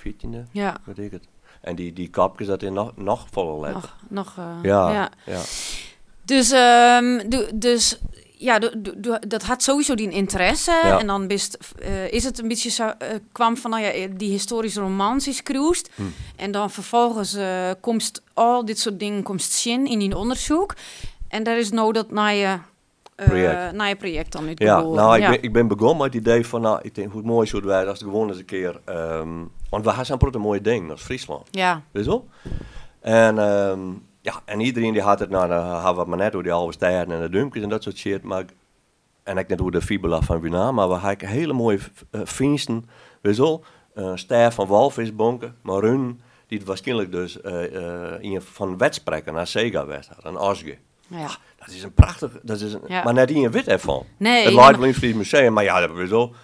A: 14e, wit ik it. En dy kopkes, dat is noch folle letter.
B: Noch,
A: Ja,
B: ja.
A: ja.
B: Dus, dus ja, dat hat sowieso dyn ynteresse. En dan bist, is it in bytsje sa, kwam fan, nou ja, dy histoaryske romans dy skriuwst. En dan ferfolgens komst al dit soart dingen komst tsjin yn dyn ûndersyk. En dêr is no dat nije
A: Projekt.
B: nije projekt dan út
A: Ja,
B: geboren.
A: nou, ik bin begûn mei it idee fan, nou, ik tink, hoe moai soe it wêze ast gewoan ris in kear, want we ha sa'n protte moaie dingen as Fryslân. Witst wol? En, ja, en iderien dy hat it, nou, dan ha we it mar net oer dy 11 stêden en de dúmkes en dat soart shit, mar, en ek net oer de fibula fan Winaam, mar we ha ek hiele moaie fynsten, witst wol? In stêf fan walfiskbonke, mar runen, dy't wierskynlik dus ien fan wetsprekker nei Sega west hat, in Osge. Dat is in prachtich, dat is in, mar net ien wit dêrfan.
B: Nee,
A: It
B: nee,
A: leit wol yn it Fries Museum, mar ja, dat witst wol,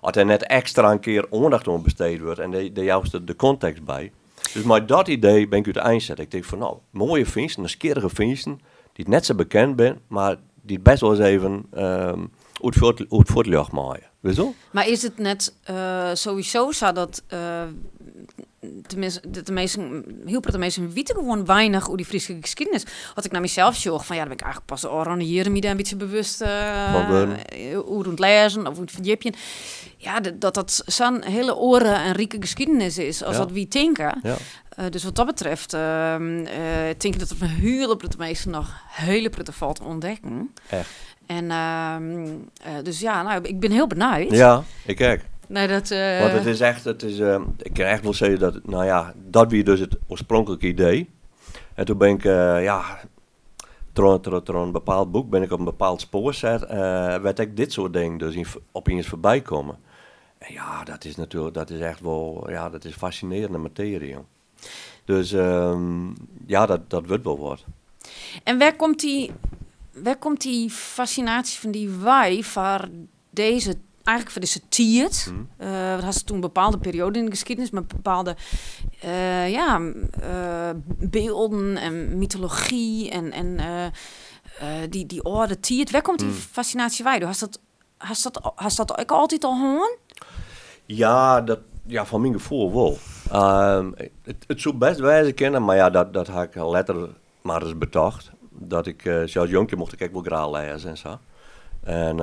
A: as der net ekstra in kear oandacht oan bestede wurdt en dêr joust de kontekst by. Dus mei dat idee bin ik úteinset. Ik tink fan, nou, moaie fynsten, nijsgjirrige fynsten, dy't net sa bekend binne, mar dy't bêst wol ris even út fuotljocht meie. Witst wol?
B: Mar is it net sowieso sa dat Tenminste, de minsken, hiel protte minsken witte gewoan weinich oer dy Fryske skiednis. As ik nei mysels sjoch, fan ja, dan bin ik eigentlik pas de ôfrûne jierren my dêr in bytsje bewust
A: Fan wurden.
B: oer oan it lêzen of oer it ferdjipjen. Ja, dat dat sa'n hiele oare en rike geschiedenis is as dat wy tinke. Dus wat dat betreft tink ik dat der foar in hiele protte minsken noch hiele protte falt te ûntdekken.
A: Echt.
B: En dus ja, nou, ik bin hiel benijd.
A: Ja, ik ek.
B: Nee, dat,
A: Want it is echt, it is, ik kin echt wol sizze dat, nou ja, dat wie dus it oarspronklike idee. En toen bin ik, ja, troch in bepaald boek bin ik op in bepaald spoar set, wêr't ek dit soart dingen dus yn opiens foarby komme. En ja, dat is natuerlik, dat is echt wol, ja, dat is fascinearjende matearje, jong. Dus ja, dat wurdt wol wat.
B: En wêr komt dy fascinaasje fan dy wei foar dizze, eigentlik foar dizze tiid? Want hast toen in bepaalde perioade yn de geschiedenis, mei bepaalde ja, bylden en mytology en dy âlde tiid. Wêr komt dy fascinaasje wei? Do hast dat ek altyd al hân?
A: Ja, dat, ja, fan myn gefoel wol. It soe bêst wêze kinne, mar ja, dat ha ik letter mar ris betocht. Dat ik, sjoch, as jonkje mocht ik ek wol graach lêze en sa. En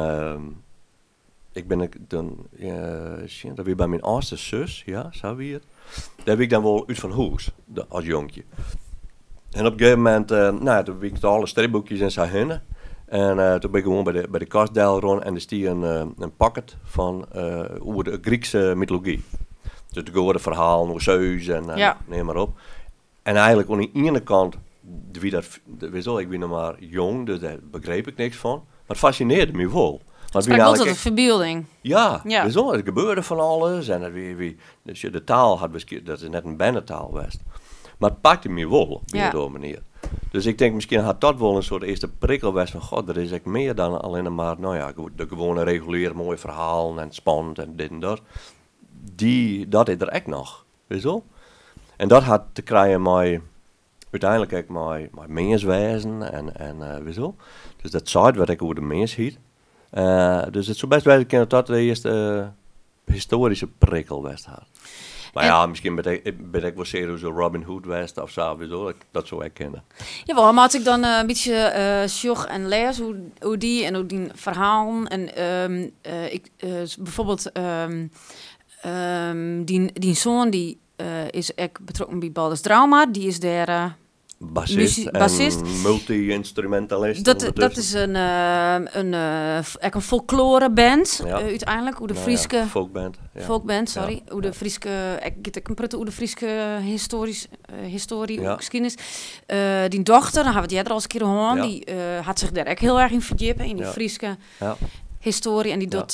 A: ik bin ek dan, sjen, dat wie by myn âldste sus, ja, sa wie it. Dêr wie ik dan wol út fan hûs, as jonkje. En op in gegeven momint, nou ja, toen wie ik troch alle stripboekjes en sa hinne. En toen bin ik gewoan by de kast delrûn en der stie in pocket fan oer de Grykske mytology. Dus de goadeferhalen oer Zeus en neam mar op. En eigentlik oan de iene kant wie dat, witst wol, ik wie noch mar jong, dus dêr begreep ik niks fan. Mar it fascinearde my wol. Want
B: Spreekt wol tot de ferbylding.
A: Ja, witst wol, der gebeurde fan alles en it wie, dus de taal hat wierskynlik, dat is net in bernetaal west. Mar it pakte my wol op ien of oare manier. Dus ik tink, miskien hat dat wol in soart earste prikkel west fan, god, der is ek mear dan allinne mar, no ja, de gewoane reguliere moaie ferhalen en spannend en dit en dat. Dy, dat is der ek noch, witst wol. En dat hat te krijen mei, úteinlik ek mei mins wêzen en witst wol. Dus dat seit wat ek oer de minsheid. Dus it soe bêst wêze kinne dat dat de earste histoaryske prikkel west hat. Mar ja, miskien bin ik wol serieus Robin Hood west of sa, witst wol, dat soe ek kinne.
B: Jawol, mar as ik dan in bytsje sjoch en lês oer dy en oer dyn ferhalen en ik, bijvoorbeeld dyn soan dy is ek betrokken by Baldrs Draumar, dy is dêr
A: Bassist en
B: bassist.
A: multi-instrumentalist
B: Dat
A: ondertussen.
B: is ek in folkloareband, úteinlik, oer de
A: Nou ja,
B: Fryske
A: folkband, ja.
B: Folkband, sorry. Oer de Fryske, ek giet ek in protte oer de Fryske histoarje, skiednis. Dyn dochter, dan ha we it earder al ris in kear hân, dy hat sich dêr ek hiel erch yn ferdjippe, yn dy Fryske histoarje. En dy docht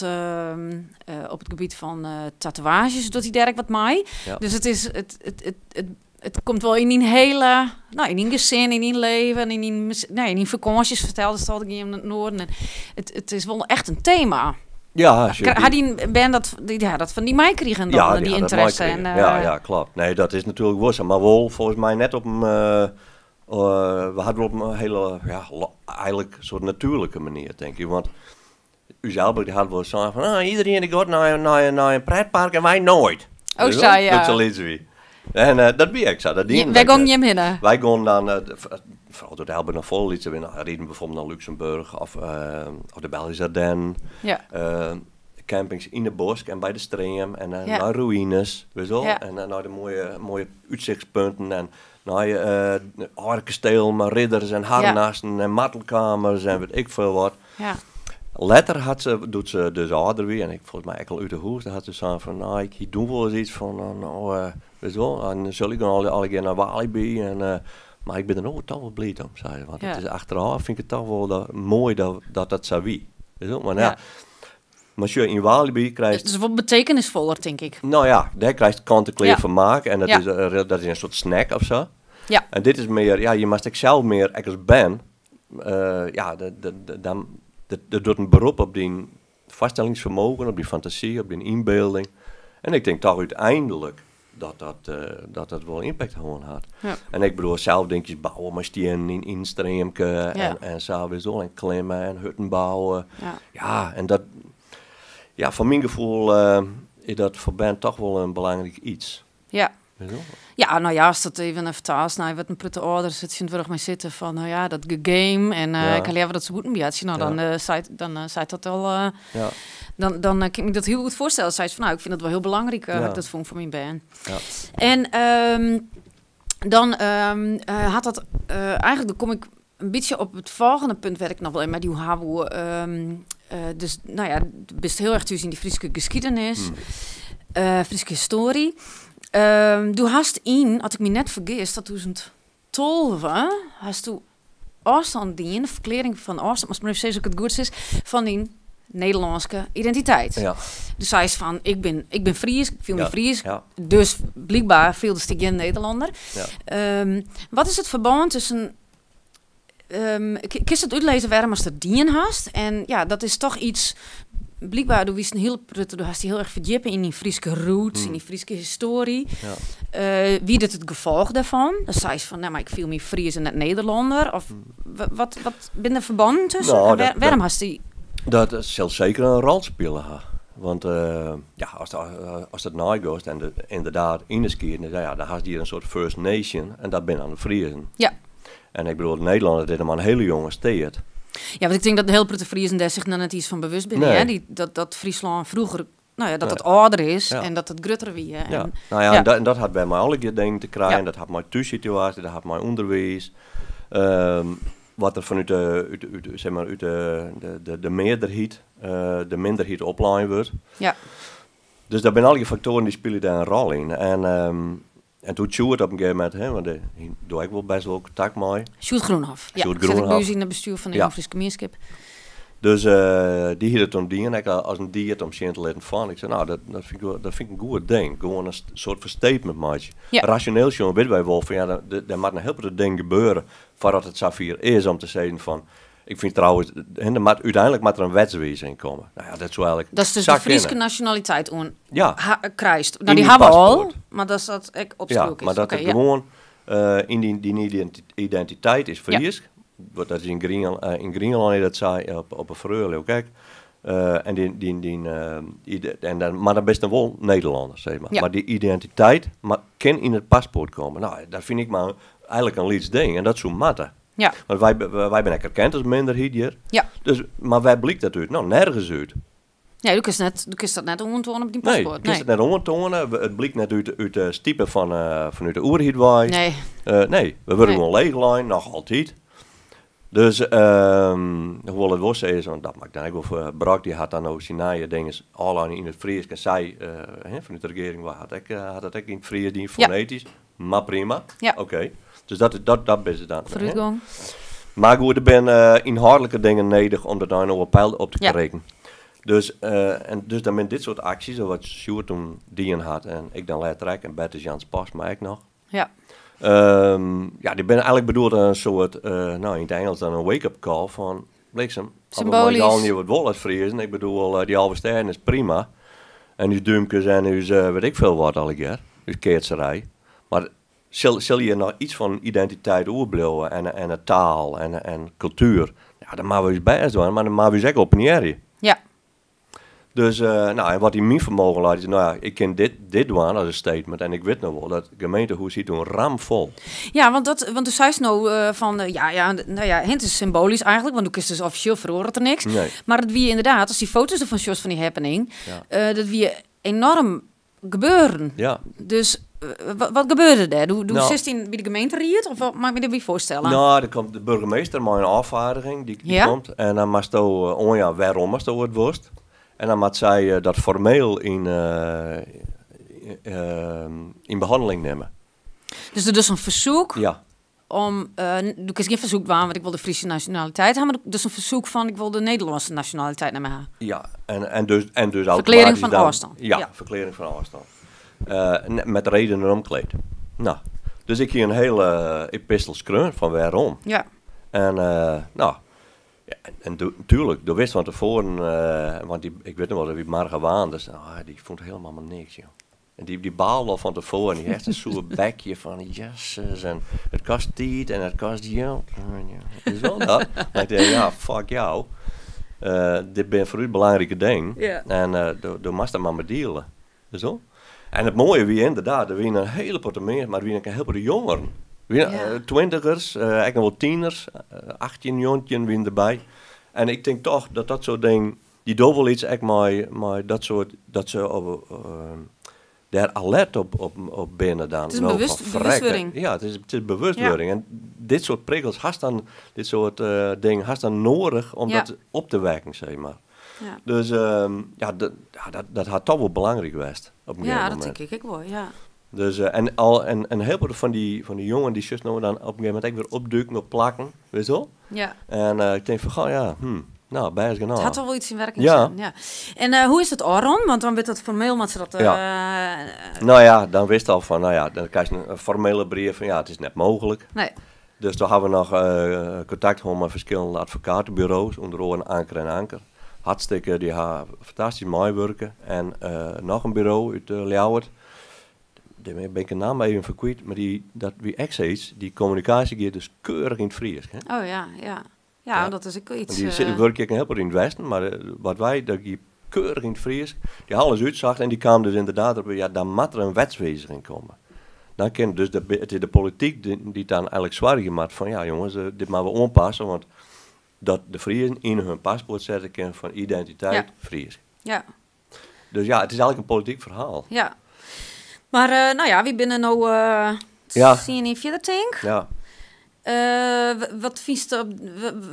B: op it gebiet fan tatoeaazjes, docht dy dêr ek wat mei. Dus it is, it, it, it, it, it komt wol yn dyn hiele, nou, yn dyn gesin, yn dyn leven, yn dyn nee, yn dyn fakânsjes ferteldest al, dan gie je nei it noarden. En it is wol echt in tema.
A: Ja, als je
B: Ha
A: die
B: dyn bern dat, die, ja, dat fan dy meikrigen dan,
A: Ja, die
B: die
A: ha dat
B: ynteresse
A: meikrigen.
B: en,
A: Ja, ja, klopt. Nee, dat is natuerlik wol sa, mar wol folgens my net op in, we ha it wol op in hiele, ja, eigentlik soart natuerlike manier, tink ik. Want ús Albert die hat wol sein fan, ah, iedereen die gaat nei in pretpark en wy noait.
B: Oh,
A: Weet je
B: sa,
A: wel?
B: ja.
A: Dat se lyts wie. En dat wie ek sa, dat dienen
B: Wêr
A: wy
B: gongen
A: net.
B: jim hinne?
A: Wy gongen dan, foaral doe't Albert noch folle lytser wie, no, riden we bijvoorbeeld nei Luxemburg of de Belgische Ardennen. Campings yn de bosk en by de stream en nei ruïnes, witst wol? En nei de moaie útsichtspunten en nei âlde kastelen mei ridders en harnassen en martelkamers en wit ik folle wat. Letter hat se, doe't se dus âlder wie en ik folgens my ek al út 'e hûs, dan hat se sein fan, nou, ik hie doe wol ris yts fan, nou, witst wol, dan sil ik dan allegear nei Walibi en mar ik bin der no toch wol bliid om, sei se, want it is achterôf fyn ik it toch wol moai dat dat sa wie. Witst wol, mar ja. Mar sjoch, yn Walibi krijst...
B: Het is wol betekenisfoller, tink ik.
A: Nou ja, dêr krijst kant-en-klear fermaak en dat is in soart snack of sa. En dit is mear, ja, je moatst ek sels mear, ek as bern, ja, dan, dat docht in berop op dyn foarstellingsfermogen, op dyn fantasy, op dyn ynbylding. En ik tink toch úteinlik dat dat wol impact hân hat. En ik bedoel, sels dinkjes bouwe mei stiennen yn in streamke en sa, witst wol, en klimme en hutten bouwe. Ja, en dat, ja, foar myn gefoel is dat foar bern toch wol in belangryk iets. Weet je wel?
B: Ja, nou ja, as dat even fertaalst nei wat in protte âlders it tsjintwurdich mei sitte fan, nou ja, dat gegame en ik ha leaver dat se bûten boartsje. Nou, dan seit, dan seit dat al, dan, dan kin ik my dat hiel goed foarstelle. Seist fan, nou, ik fyn dat wol hiel belangryk, ha ik dat fûn foar myn bern. En dan hat dat eigentlik, dan kom ik in bytsje op it folgjende punt wêr't ik noch wol even mei dy oer ha woe. Dus, nou ja, do bist hiel erch thús yn dy Fryske geschiedenis, Fryske history. Do hast yn, as ik my net fergis, 2012 hast do ôfstân dien, de ferklearring fan ôfstân, moatst mar even sizze of ik it goed sis, fan dyn Nederlânske identiteit. Do seist fan, ik bin Fries, ik fiel my Fries, dus blykber fieldest dy gjin Nederlanner. Wat is it ferbân tusken, kinst it útlizze wêrom ast dat dien hast? En ja, dat is toch iets, blykber, do wiest in hiele protte, do hast dy hiel erch ferdjippe yn dyn Fryske roots, yn dyn Fryske history. Wie dit it gefolch dêrfan? Datst seist fan, nou, mar ik fiel my Fries en net Nederlanner? Of wat binne der ferbannen tusken?
A: Nou,
B: En wêrom hast dy
A: Dat sil seker in rol spile ha. Want ja, ast it neigoest en de, ynderdaad yn de skiednis, nou ja, dan hast hjir in soart First Nation en dat binne dan de Friezen. En ik bedoel, Nederlân, dat is noch mar in hiele jonge steat.
B: Ja, want ik tink dat in hiel protte Friezen dêr sich noch net iens fan bewust binne,
A: Nee.
B: hè? Die, dat Fryslân froeger, nou ja, dat dat âlder is en dat it grutter wie. En
A: Nou ja, en dat hat wer mei allegear dingen te krijen. Dat hat mei thússituaasje, dat hat mei ûnderwiis. Wat der fanút de, út, út, zeg maar, út de, de, de, de mearderheid, de minderheid oplein wurdt. Dus dat binne allegear faktoaren dy spylje dêr in rol yn. En toen Sjoerd op in gegeven momint, hè, want dêr doe ik wol best wol kontakt mei.
B: Sjoerd Groenhof, ja.
A: Sjoerd
B: Sit ik by
A: Groenhof.
B: ús yn it bestjoer fan de Jongfryske Mienskip.
A: Dus dy hie dat toen dien, ek as in died om sjen te litten fan. Ik sei, nou, dat fyn ik wol, dat fyn ik in goed ding. Gewoan in soart fan statement meitsje. Rasjoneel sjoen witte wy wol fan, ja, der moat in hiel protte dingen gebeure foardat it safier is om te sizzen fan, ik fyn trouwens, hè, der moat, úteinlik moat der in wetswiziging komme. Nou ja, dat soe eigentlik
B: Dat is dus
A: sa
B: de Fryske
A: kinne.
B: nasjonaliteit oan krijst. Nou,
A: Yn
B: dy
A: dyn
B: ha we al,
A: paspoart.
B: mar dat is dat ek
A: Ja,
B: opskriuwk is.
A: maar dat het gewoan yn dyn identiteit is Frysk. Want dat is yn yn Grienlân is dat sa, op 'e Feroe ook ek. En dyn, dyn, dyn ide-, en dan, mar dan bist dan wol Nederlanner, zeg maar. Maar dy identiteit kin yn it paspoart komme. Nou, dat fyn ik mar eigentlik in lyts ding en dat soe moatte. Want wy binne ek erkend as minderheid hjir. Dus, mar wêr blykt dat út? Nou, nergens út.
B: Nee, du kinst dat net oantoane op dyn
A: Nee,
B: paspoart.
A: du kinst
B: Nee.
A: it net oantoane. It blykt net út de stipe fanút de oerheid wei. Nee, we wurde gewoan leechlein, noch altyd. Dus hoewol it wol sa is, want dat maakt dan ek wol foar Brok, dy hat dan no syn nije dingen ôflein yn it Frysk en sy hè, fanút de regearing wei hat dat ek yn it Frysk dien, fonetysk, mar prima. Oké. Dus dat is het dan, hè.
B: Vooruitgang.
A: Maar goed, er binne ynhâldlike dingen nedich om dat nou in oar peil op te krijen. Dus en dus dan binne dit soart aksjes, wat Sjoerd toen dien hat en ik dan letter ek, en Bertus Jans Postma ek noch. Ja, die binne eigentlik bedoeld als een soort, nou in het Engels dan een wake-up call van bliksem. Als we maar
B: Symbolisch.
A: al niet wat wol als Friezen, ik bedoel, die halve sterren is prima. En uw duimkes en uw weet ik veel wat allegear, uw keertserij. Maar zal je nog iets van identiteit oerblijven en de taal en cultuur? Ja, dan moeten we ons best doen, maar dan moeten we ons ook opiniëren. Dus nou, en wat in mijn vermogen laat is, nou ja, ik ken dit doen als een statement en ik weet nog wel dat de gemeentehuis zit toen ramvol.
B: Ja, want du zei nou van ja, ja, nou ja, het is symbolisch eigenlijk, want ook is dus officieel verhoort er niks. Maar het wie inderdaad, als die foto's ervan shows van die happening, dat wie enorm gebeuren. Dus wat gebeurde daar? Doe zit in bij de gemeente of wat mag ik me dat voorstellen?
A: Nou, er komt de burgemeester met een afvaardiging, die komt en dan mag je oh ja, waarom is dat het worst? En dan moet zij dat formeel in behandeling nemen.
B: Dus er is een verzoek om ik is geen verzoek waar, want ik wil de Friese nationaliteit hebben, maar dus een verzoek van ik wil de Nederlandse nationaliteit naar me hebben.
A: Ja, en dus
B: Verklaring
A: automatisch
B: van
A: dan
B: afstand.
A: Ja, verklaring van afstand. Met redenen omkleed. Nou, dus ik hier een hele epistel schreeuwen van waarom. En nou, ja, en tuurlijk, dat wist van tevoren, want die, ik weet nog wel dat die Marga Waan, dus, die vond helemaal maar niks, joh. En die baalde al van tevoren, die heeft een soort bekje van, jezus, en het kost tijd en het kost geld. Ja, is wel dat. Maar ik dacht, ja, fuck jou. Dit ben voor u het belangrijke ding. En door moest dat maar mee dealen. Zo. En it moaie wie ynderdaad, der wiene in hiele protte minsken, mar der wiene ek in hiel protte jongeren. Der wiene twintigers, ek noch wol tieners, 18, 19 wiene derby. En ik tink toch dat dat soart dingen, dy dogge wol iets ek mei dat soart, dat se op, dêr alert op binne dan.
B: It is in
A: No, fan ferrekke.
B: bewustwurding.
A: Ja, it is bewustwurding. En dit soart prikkels hast dan, dit soart dingen hast dan noadich om dat op te wekken, zeg maar. Dus ja, ja, dat hat toch wol belangryk west op in
B: Ja,
A: gegeven
B: dat
A: momint.
B: tink ik ek wol, ja.
A: Dus en al, en hiel folle fan dy jongen dy sjochst no dan op in gegeven momint ek wer opduken op plakken, witst wol? En ik tink fan, goh, ja, nou, bêst genôch.
B: It hat al wol iets yn werking setten, ja. En hoe is dat ôfrûn? Want dan wurdt dat formeel, moat se dat,
A: Nou ja, dan wist al fan, nou ja, dan krijst in formele brief fan, ja, it is net mooglik.
B: Nee.
A: Dus doe ha we noch kontakt hân mei ferskillende advokateburo's, ûnder oaren Anker en Anker. Hartstikke, dy ha fantastysk meiwurke. En noch in buro út Ljouwert, dêr bin ik de namme even foar kwyt, mar dy, dat wie ek sayts, dy kommunikaasje giet dus keurich yn it Frysk, hè?
B: Oh ja, ja. Ja, dat is ek wol iets,
A: Want dy wurkje ek in hiel protte yn it Westen, mar wat wy, dat gie keurich yn it Frysk. Dy ha alles útsocht en dy kaam dus ynderdaad op, ja, dan moat der in wetswiziging komme. Dan kin dus de, it is de polityk dy't dan eigentlik soargje moat fan, ja jonges, dit moatte we oanpasse, want dat de Friezen yn hun paspoart sette kinne fan identiteit Frysk. Dus ja, it is eigentlik in polityk ferhaal.
B: Ja. Mar nou ja, wy binne no 10 jier fierder, tink. Wat fynst op,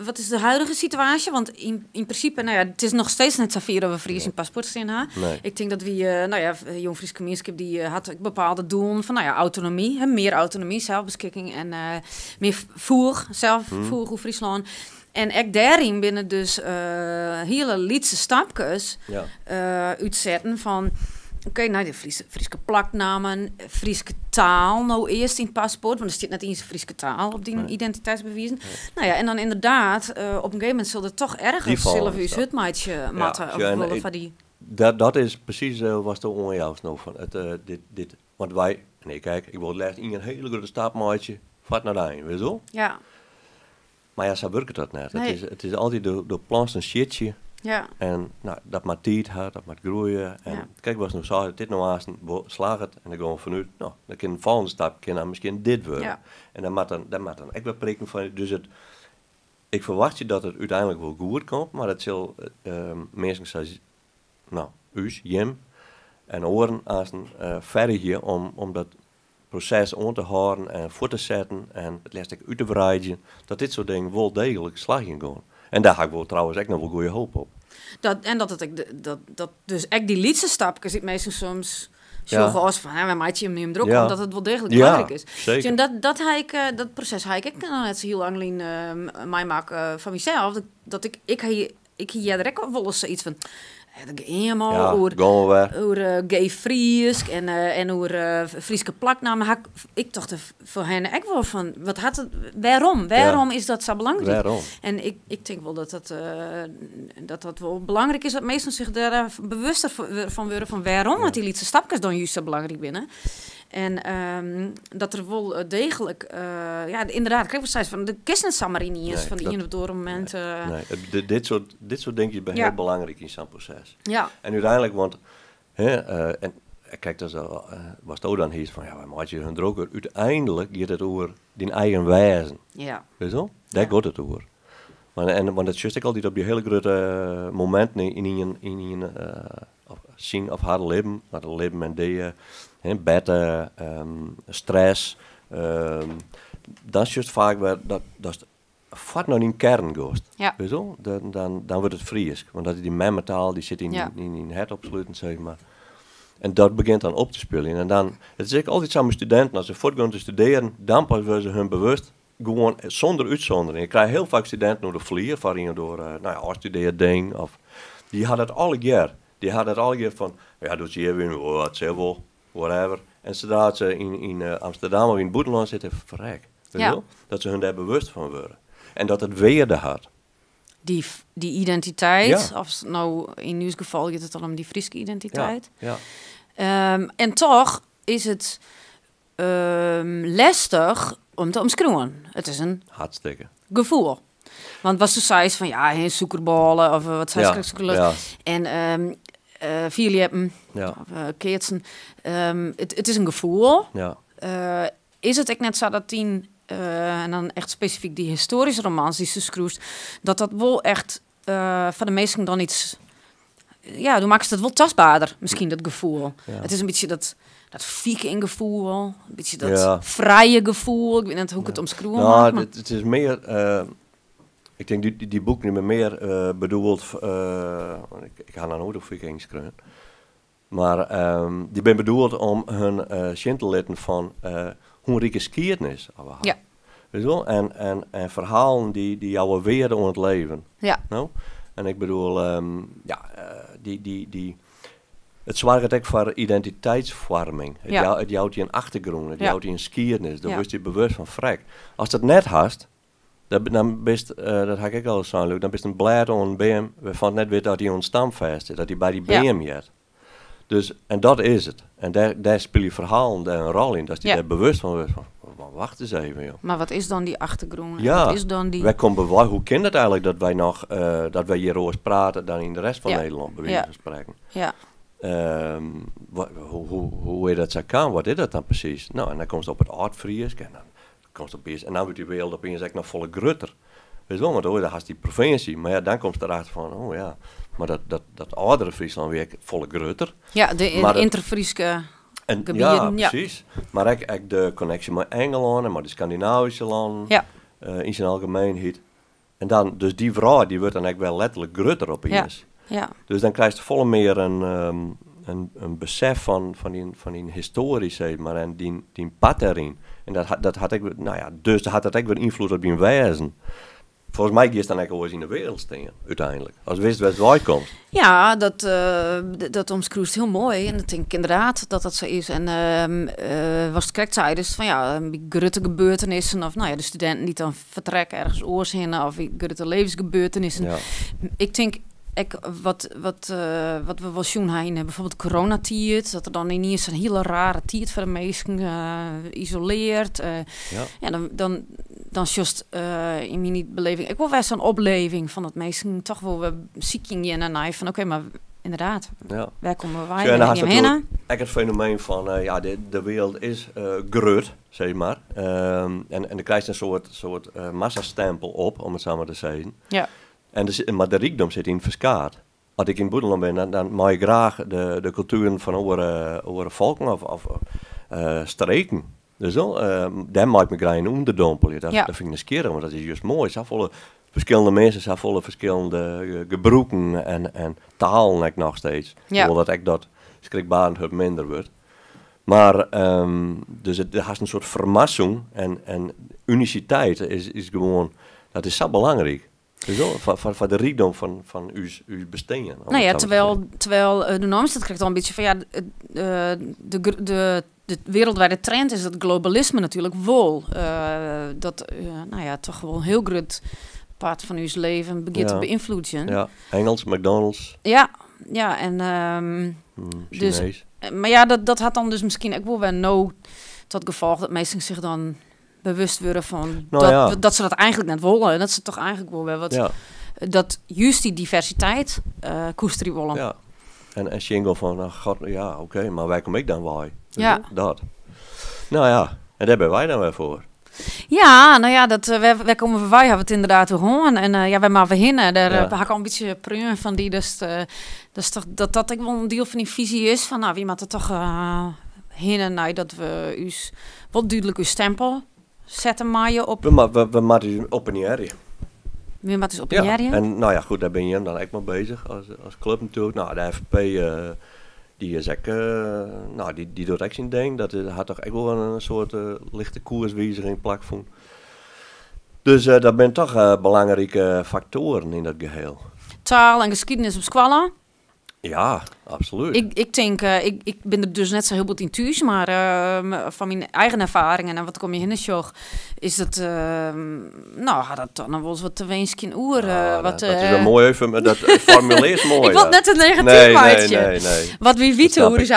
B: wat is de huidige situaasje? Want yn prinsipe, nou ja, it is noch steeds net safier dat we Fries yn paspoart stean ha.
A: Nee.
B: Ik tink dat wy, nou ja, Jong Fryske Mienskip dy hat ek bepaalde doelen fan, nou ja, autonomy, hè, mear autonomy, selsbeskikking en mear foech, self foech oer Fryslân. En ek dêryn binne dus hiele lytse stapkes útsetten fan, oké, nou, de Fryske plaknammen, Fryske taal no earst yn it paspoart, want der stiet net iens Fryske taal op dyn identiteitsbewizen. Nou ja, en dan inderdaad, op in gegeven momint sil der toch ergens
A: Die
B: sille we
A: volgende
B: ús
A: stap.
B: hurd meitsje moatte, of
A: Ja, en
B: wolle
A: ik
B: foar dy
A: Dat is presys watsto oanjoust no fan it dit, dit, want wy, nee, kijk, ik wol it leafst ien hiele grutte stap meitsje foar it nei ein, witst wol? Mar ja, sa wurket dat net. It is altyd de planst in sjitsje. En nou, dat moat tiid ha, dat moat groeie. En kijk, watst no sei, dat dit no aansten wol slagget, en dan gean we fanút, nou, dan kin de folgjende stap kin dan miskien dit wurde. En dan moat dan ek wer prikken fan, dus it, ik ferwachtsje dat it úteinlik wol goed komt, mar it sil minsken sa, nou, ús, jim en oaren aansten fergje om dat proses oan te hâlden en fuort te setten en it leafst ek út te wreidzjen, dat dit soart dingen wol deeglik slagjen gean. En dêr ha ik wol trouwens ek noch wol goeie hoop op.
B: Dat, en dat it ek de, dat, dat dus ek dy lytse stapkes dy't minsken soms sjogge as fan, hè, wy meitsje him drok, omdat it wol deeglik belangryk is. En dat, dat ha ik dat proses ha ik ek noch net sa hiel lang lyn meimakke fan mysels. Dat, dat ik, ik ha, ik hie earder ek al wolris sayts fan, hè, dat gean je mal
A: Ja, gaan we wer.
B: oer gay Frysk en oer Fryske plaknammen. Ha ik, ik tocht er foar hen ek wol fan, wat hat it, wêrom? Wêrom is dat sa belangryk?
A: Wêrom?
B: En ik tink wol dat dat dat wol belangryk is, dat minsken sich dêr bewuster fan wurde fan wêrom dat dy lytse stapkes dan juist sa belangryk binne. En dat der wol deeglik, ja, ynderdaad, ik krij wol seis fan, de kinst net samar yniens
A: Nee,
B: fan de
A: dat
B: ien op het oare momint,
A: Nee, het, dit soort, dit soort dingetjes binne hiel belangryk yn sa'n proses. En úteinlik, want, hè en kijk, dat is al watsto dan hiest fan, ja, wy meitsje hun drokker. Úteinlik giet it oer dyn eigen wêzen. Witst wol? Dêr giet it oer. Maar, en, want dat sjochst ek altyd op dy hiele grutte mominten yn ien, of syn of har libben, mar de libben en dea, hè, berte, stress, dan sjochst faak wer datst foart nei dyn kern giest. Witst wol? Dan wurdt it Frysk, want dat is dy memmetaal, dy sit yn dyn hert opsluten, zeg maar. En dat begjint dan op te spyljen. En dan, it is ek altyd sa mei studinten, as se fuortgean te studearjen, dan pas wurde se hun bewust, gewoan sûnder útsûndering. Ik krij hiel faak studinten oer de flier, foar ien door, nou ja, ôfstudearding, of, dy ha dat allegear. Dy ha dat allegear fan, ja, doe't se hjir wiene, oh, it sil wol, whatever. En sadree't se yn Amsterdam of yn it bûtenlân sitte, ferrek. Weet je wel? Dat se hun dêr bewust fan wurde. En dat it wearde hat.
B: Die identiteit, of no yn ús gefal giet it dan om dy Fryske identiteit. En toch is it lestich om te omskriuwen. It is in gefoel. Want wat se seist fan, ja, hè, sûkerbôle of wat sei se, sûkerlucht. En Fierljeppen,
A: Ja.
B: of keatsen. It is in gefoel.
A: Ja.
B: Is it ek net sa dat dyn, en dan echt spesifyk dy histoaryske romans dy'tsto skriuwst, dat dat wol echt foar de minsken dan iets, ja, do makkest it wol tastberder, miskien dat gefoel.
A: Ja.
B: It is in bytsje dat vikinggefoel, in bytsje dat
A: Ja.
B: frije gefoel. Ik wit net hoe't ik it omskriuwe
A: Nou,
B: moat, mar
A: it is mear, ik tink dy boeken binne mear bedoeld, want ik ha noch noait oer vikings skreaun, mar dy binne bedoeld om hun sjen te litten fan hoe in rike skiednis we ha.
B: Ja.
A: Weet je wel? En ferhalen dy jouwe wearde oan it leven.
B: Ja.
A: No? En ik bedoel, ja, dy, it soarget ek foar identiteitsfoarming. It
B: Ja.
A: jout je in achtergrûn, it
B: Ja.
A: jout je in skiednis. Dan
B: Ja.
A: wurdst je bewust fan frek. Ast dat net hast, dan bist, dat ha ik ek al sein, Luc, dan bist in blêd oan in beam wêrfan't net wit dat dy oan de stam fêst sit, dat dy by dy
B: Ja.
A: beam heart. Dus, en dat is it. En dêr spylje ferhalen dêr in rol yn, datst dy
B: Ja.
A: dêr bewust fan wurdst fan, wacht eens even, joh.
B: Maar wat is dan dy achtergrûn? En
A: Ja.
B: wat is dan dy
A: Wêr komt bewei, hoe kin dat eigenlijk dat wy noch, dat wy hjir oars prate dan yn de rest fan
B: Ja.
A: Nederlân, by wize
B: Ja.
A: fan sprekken?
B: Ja.
A: Hoe is dat sa kaam? Wat is dat dan presys? Nou, en dan komst op it Aldfrysk en dan komst opiens, en dan wurdt dy wereld opiens ek noch folle grutter. Weet je wel, want dan hast dy provinsje, mar ja, dan komst erachter fan, oh ja, mar dat âldere Fryslân wie ek folle grutter.
B: Ja, de
A: Maar dat
B: interfryske
A: En,
B: gebieten,
A: ja,
B: ja.
A: precies. Maar ek de connectie met Engeland en met de Scandinavische landen,
B: Ja.
A: in zijn algemeenheid. En dan, dus die vrouw, die wordt dan ook wel letterlijk grutter opeens.
B: Ja. Ja.
A: Dus dan krijg je volle meer een besef van die historie, zeg maar, en die pad daarin. En dat had, dat had ik, nou ja, dus had dat ook weer invloed op die wezen. Volgens mij is dan ook al eens in de wereld staan, uiteindelijk. Als wist waar het uit komt.
B: Ja, dat omschrijft heel mooi. En dat denk ik inderdaad dat dat zo is. En was het correct zei, dus van ja, die grote gebeurtenissen, of nou ja, de studenten die dan vertrekken ergens oors heen, of die grote levensgebeurtenissen.
A: Ja.
B: Ik denk, ik, wat, wat wat we wel zien hebben, bijvoorbeeld coronatijd, dat er dan ineens een hele rare tijd voor de mensen isoleert.
A: Ja.
B: Ja, dan just in mijn beleving, ik wil best een opleving van dat mensen toch wel we ziek gingen en naar van oké, maar inderdaad,
A: Ja.
B: waar komen wij
A: Ja, en dan
B: en
A: had
B: heen?
A: natuurlijk ook het fenomeen van ja, de wereld is grut, zeg maar. En er krijgt een soort massastempel op, om het zo maar te zeggen.
B: Ja.
A: Maar de rijkdom zit in het verskaat. Als ik in Boedeland ben, dan maak ik graag de culturen van andere volken of streken. Dus wel, daar maak ik me graag in onderdompelen. Dat
B: Ja.
A: vind ik nieuwsgierig, want dat is juist mooi. Zo volle verschillende mensen, zo volle verschillende gebroeken en talen ook nog steeds.
B: Ja.
A: Hoewel dat ook dat schrikbarend het minder wordt. Maar dus het has een soort vermassing en uniciteit is gewoon, dat is zo belangrijk. Dus wel, van de rijkdom van uw bestaan, om het zo te zeggen.
B: Terwijl de norm dat krijgt al een beetje van, ja, de wereldwijde trend is dat globalisme natuurlijk wel. Dat toch wel een heel groot part van uw leven begint te
A: Ja.
B: beïnvloeden.
A: Ja, Engels, McDonald's.
B: Ja, ja, en dus
A: Chinees.
B: maar ja, dat had dan dus misschien ook wel weer no tot gevolg dat mensen zich dan bewust worden van dat ze dat eigenlijk net willen. En dat ze toch eigenlijk wel weer wat
A: Ja.
B: dat juist die diversiteit koesteren willen.
A: Ja. En single van, nou, god, ja, oké, maar waar kom ik dan bij? Dus
B: Ja.
A: dat. Nou ja, en daar ben wij dan weer voor.
B: Ja, nou ja, dat wij komen wij hebben het inderdaad te horen. En ja, wij maar we hinnen. Daar,
A: Ja.
B: heb ik al een beetje prun van die. Dus dat is toch dat, dat ik wel een deel van die visie is. Van nou, wie moet er toch hinnen, nou, dat we us wat duidelijk uw stempel zetten maaien op.
A: We moeten dus op en neer.
B: We moeten dus op
A: Ja,
B: en neer.
A: en nou ja, goed, daar ben je dan echt mee bezig als club natuurlijk. Nou, de FNP die is ook nou, die, die doet ook zijn ding. Dat had toch echt wel een soort lichte koerswijziging plakvond. Dus dat zijn toch belangrijke factoren in dat geheel.
B: Taal en geschiedenis op squallen.
A: Ja, absoluut.
B: Ik, ik denk, ik, ik ben er dus net zo heel goed in thuis, maar van mijn eigen ervaringen en wat kom je in de show, is dat nou, had dat dan nog wel eens wat te wensen in oer,
A: Ja,
B: wat,
A: dat is een mooi even, maar dat formuleert mooi,
B: Ik wil
A: ja.
B: net een negatief
A: Nee, nee,
B: maatje.
A: nee, nee.
B: Wat wie weet
A: Dat snap
B: hoe
A: ik.
B: is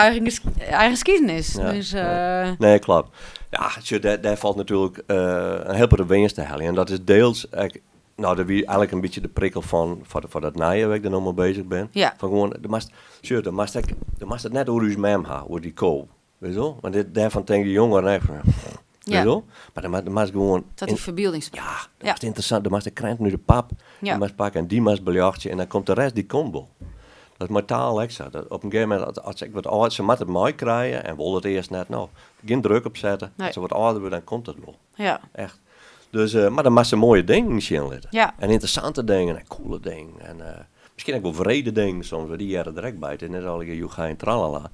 B: eigen geschiedenis.
A: Ja,
B: dus,
A: ja. Nee, klopt. Ja, tje, daar valt natuurlijk een heel paar winst te halen. En dat is deels ook Nou, dat wie eigenlijk in bytsje de prikkel fan, foar dat nije wêr't ik der no mei beuzich bin. Fan gewoan, do moatst, sjoch, do moatst ek, do moatst it net oer ús mem ha, oer dy ko. Witst wol? Want dit, dêrfan tinke de jongeren ek fan, witst wol? Mar do moatst gewoan
B: Dat die ferbylding
A: Ja, do moatst ynteressant, do moatst de kranten út de pap, dy moatst pakke en dy moatst beljochtsje en dan komt de rest, dy komt wol. Dat is mei taal ek sa. Dat op in gegeven momint, as se ek wat âlder, se moatte it meikrije en wol it earst net, no, gjin druk op sette. As se wat âlder wurde, dan komt dat wol. Echt. Dus, mar dan moatst se moaie dingen sjen litte. En ynteressante dingen en coole dingen en miskien ek wol wrede dingen soms, want dy hearre der ek by. It is net allegear joechei en tralala.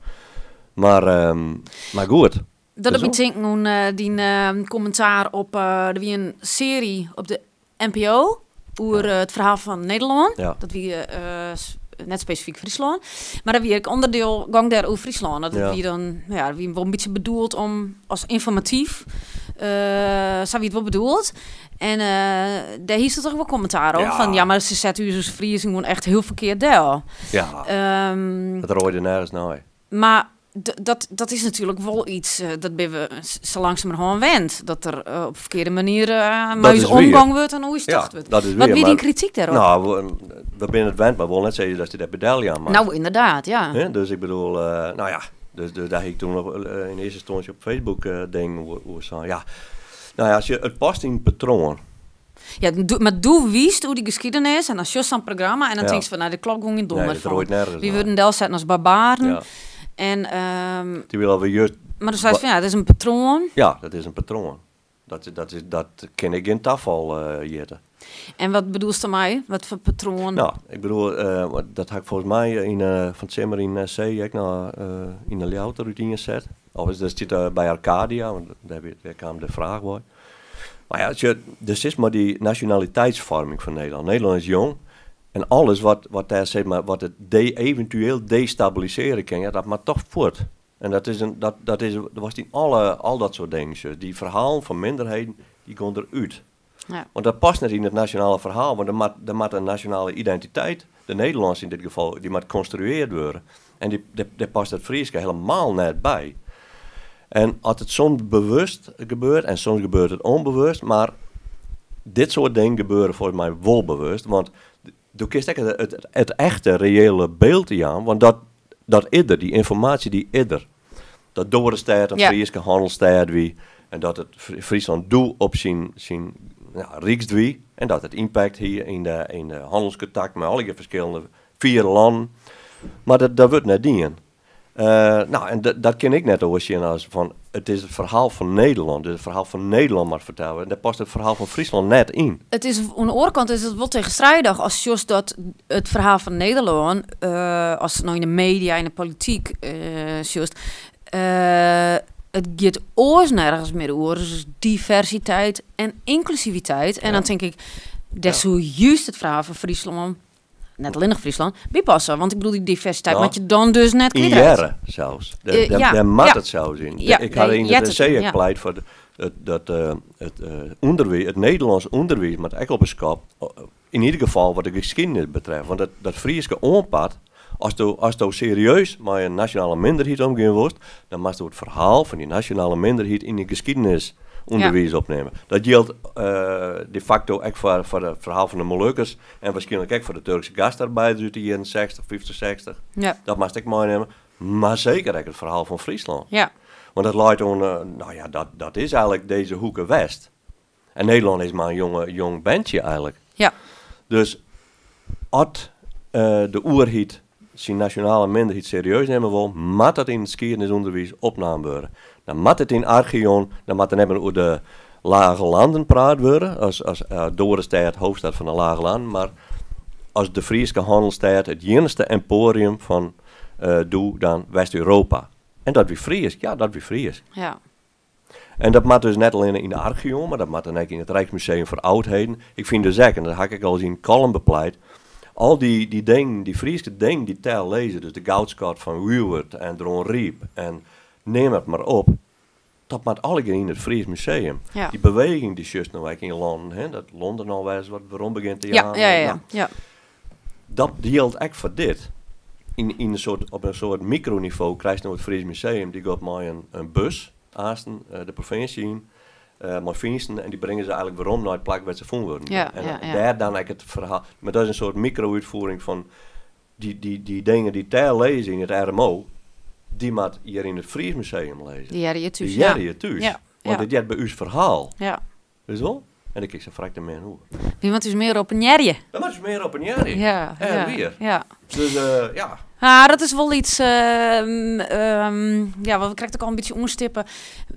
A: Mar, mar goed.
B: Dat docht my tinken oan dyn kommentaar op, der wie in searje op de NPO oer it ferhaal fan Nederlân. Dat wie net spesifyk Fryslân, mar dat wie ek ûnderdiel, gong dêr oer Fryslân. Dat wie dan, no ja, dat wie wol in bytsje bedoeld om as ynformatyf, sa wie it wol bedoeld. En dêr hiest toch wol kommentaar op, fan ja, mar se sette ús as Friezen gewoan echt hiel ferkeard del.
A: Ja, dat roaide nergens nei.
B: Mar dat is natuerlik wol iets, dat binne we sa langsumerhân wend. Dat der op ferkearde manier mei ús omgong wurdt en oer ús tocht wurdt.
A: Dat is
B: Wat
A: wier,
B: wie dyn
A: mar
B: krityk dêrop?
A: Nou, we binne it wend, mar wol net sizze datst dy dêr bedelje aan moatst.
B: Nou, ynderdaad, ja.
A: Hè? Dus ik bedoel, nou ja, dus, dus dêr hie ik toen noch yn earste ynstânsje op Facebook dingen oer sein. Ja, nou ja, as je, it past yn it patroan.
B: Ja, mar doe wiest oer dy geschiedenis en dan sjochst sa'n programma en dan tinkst fan, nou, dit klopt gewoan gjin donder
A: Nee, dat
B: fan.
A: roait nergens
B: Wy
A: nei.
B: wurden delsetten as barbaren. En,
A: Die wil alweer juist
B: mar do seist fan, ja, dat is in patroan.
A: Ja, dat is in patroan. Dat kin ik gjin tafal hjitte.
B: En wat bedoelst dermei? Wat foar patroan?
A: Nou, ik bedoel, dat ha ik folgens my yn fan it simmer yn SC ek noch yn de Ljouwerter útienset. Of is, dat stiet by Arcadia, want dêr kaam de fraach wei. Mar ja, sjoch, der sis mar dy nasjonaliteitsfoarming fan Nederlân. Nederlân is jong en alles wat, wat dêr, sis mar, wat it eventueel destabilisearje kin, ja, dat moat toch fuort. En dat is in, dat, dat is, dat was yn alle, al dat soart dingen, sjoch. Dy ferhalen fan minderheden, dy gean derút. Want dat past net yn it nasjonale ferhaal, want der moat in nasjonale identiteit, de Nederlânske yn dit gefal, dy moat konstrueard wurde. En dêr past it Fryske helemaal net by. En as it soms bewust gebeurt, en soms gebeurt it ûnbewust, mar dit soart dingen gebeure folgens my wol bewust, want do kinst ek it echte, reële byld jaan, want dat is der, dy ynformaasje dy is der. Dat Dorestêd in Fryske hannelsstêd wie en dat it Fryslân doe op syn, ja, rykst wie en dat it ympakt hie yn de hannelskontakten mei allegear ferskillende fiere lannen. Mar dat wurdt net dien. Nou, en dat kin ik net oars sjen as fan, it is it ferhaal fan Nederlân, dus it ferhaal fan Nederlân moat ferteld wurde. En dêr past it ferhaal fan Fryslân net yn.
B: It is, oan de oare kant is it wol tegenstrijdig as sjochst dat it ferhaal fan Nederlân, as no yn de media, yn de polityk, sjochst, it giet oars nergens mear oer, dus diversiteit en ynklusiviteit. En dan tink ik, dêr soe juist it ferhaal fan Fryslân, net allinnich Fryslân, by passe. Want ik bedoel, dy diversiteit moat je dan dus net
A: Yn
B: kwyt reitsje.
A: hearre sels. Dêr moat it sels yn. Ik ha yn it NRC ek pleit foar dat it ûnderwiis, it Nederlânsk ûnderwiis moat ek op 'e skop, yn ieder gefal wat de geschiedenis betreft. Want dat Fryske oanpart, asto serieus mei in nasjonale minderheid omgean wolst, dan moatsto it ferhaal fan dy nasjonale minderheid yn de geschiedenis ûnderwiis opnimme. Dat jildt de facto ek foar it ferhaal fan de Molukkers en waarskynlik ek foar de Turkse gastarbeiders út de jierren 60, 50, 60. Dat moatst ek meinimme. Mar seker ek it ferhaal fan Fryslân. Want dat leit oan, nou ja, dat is eigenlijk deze hoeke west. En Nederlân is mar in jong bandje eigenlijk. Dus as de oerheid syn nasjonale minderheid serieus nimme wol, moat dat yn it skiednisûnderwiis opnaam wurde. Dan moat it yn Archeon, dan moat der net mear oer de Lage Landen praat wurde, as Dorestêd, hoofdstad fan de Lage Landen, mar as de Fryske hannelsstêd, it iennichste emporium fan doe dan West-Europa. En dat wie Frysk, ja, dat wie Frysk. En dat moat dus net allinne yn de Archeon, mar dat moat dan ek yn it Rijksmuseum voor Oudheden. Ik fyn dus ek, en dat ha ik ek al ris yn kollum bepleit, al dy dingen, dy Fryske dingen dy't dêr lizze, dus de goudskat fan Wiuwert en Dronryp en neam it mar op, dat moat allegear yn it Fries Museum. Dy beweging dy sjochst no ek yn lannen, hè, dat Londen al wer ris wat werom begjint te jaan. Dat jildt ek foar dit. Op in soart mikronivo krijst no it Fries Museum, dy giet mei in bus aansten de provinsje yn. Mei fynsten en dy bringe se eigentlik werom nei it plak wêr't se fûn wurden. En dêr dan ek it ferhaal. Mar dat is in soart mikro-útfiering fan dy dingen dy't dêr lizze yn it RMO, dy moat hjir yn it Fries Museum lizze.
B: Dy hearre hjir thús.
A: Dy hearre hjir thús. Want dit heart by ús ferhaal. Witst wol? En dêr kin ik sa frekt min oer.
B: Wy moatte ús mear oppenearje.
A: Wy moatte ús mear oppenearje.
B: Ja.
A: Wier.
B: Ja.
A: Dus ja.
B: Ah, dat is wol iets, ja, wat we krekt ek al in bytsje oanstippen.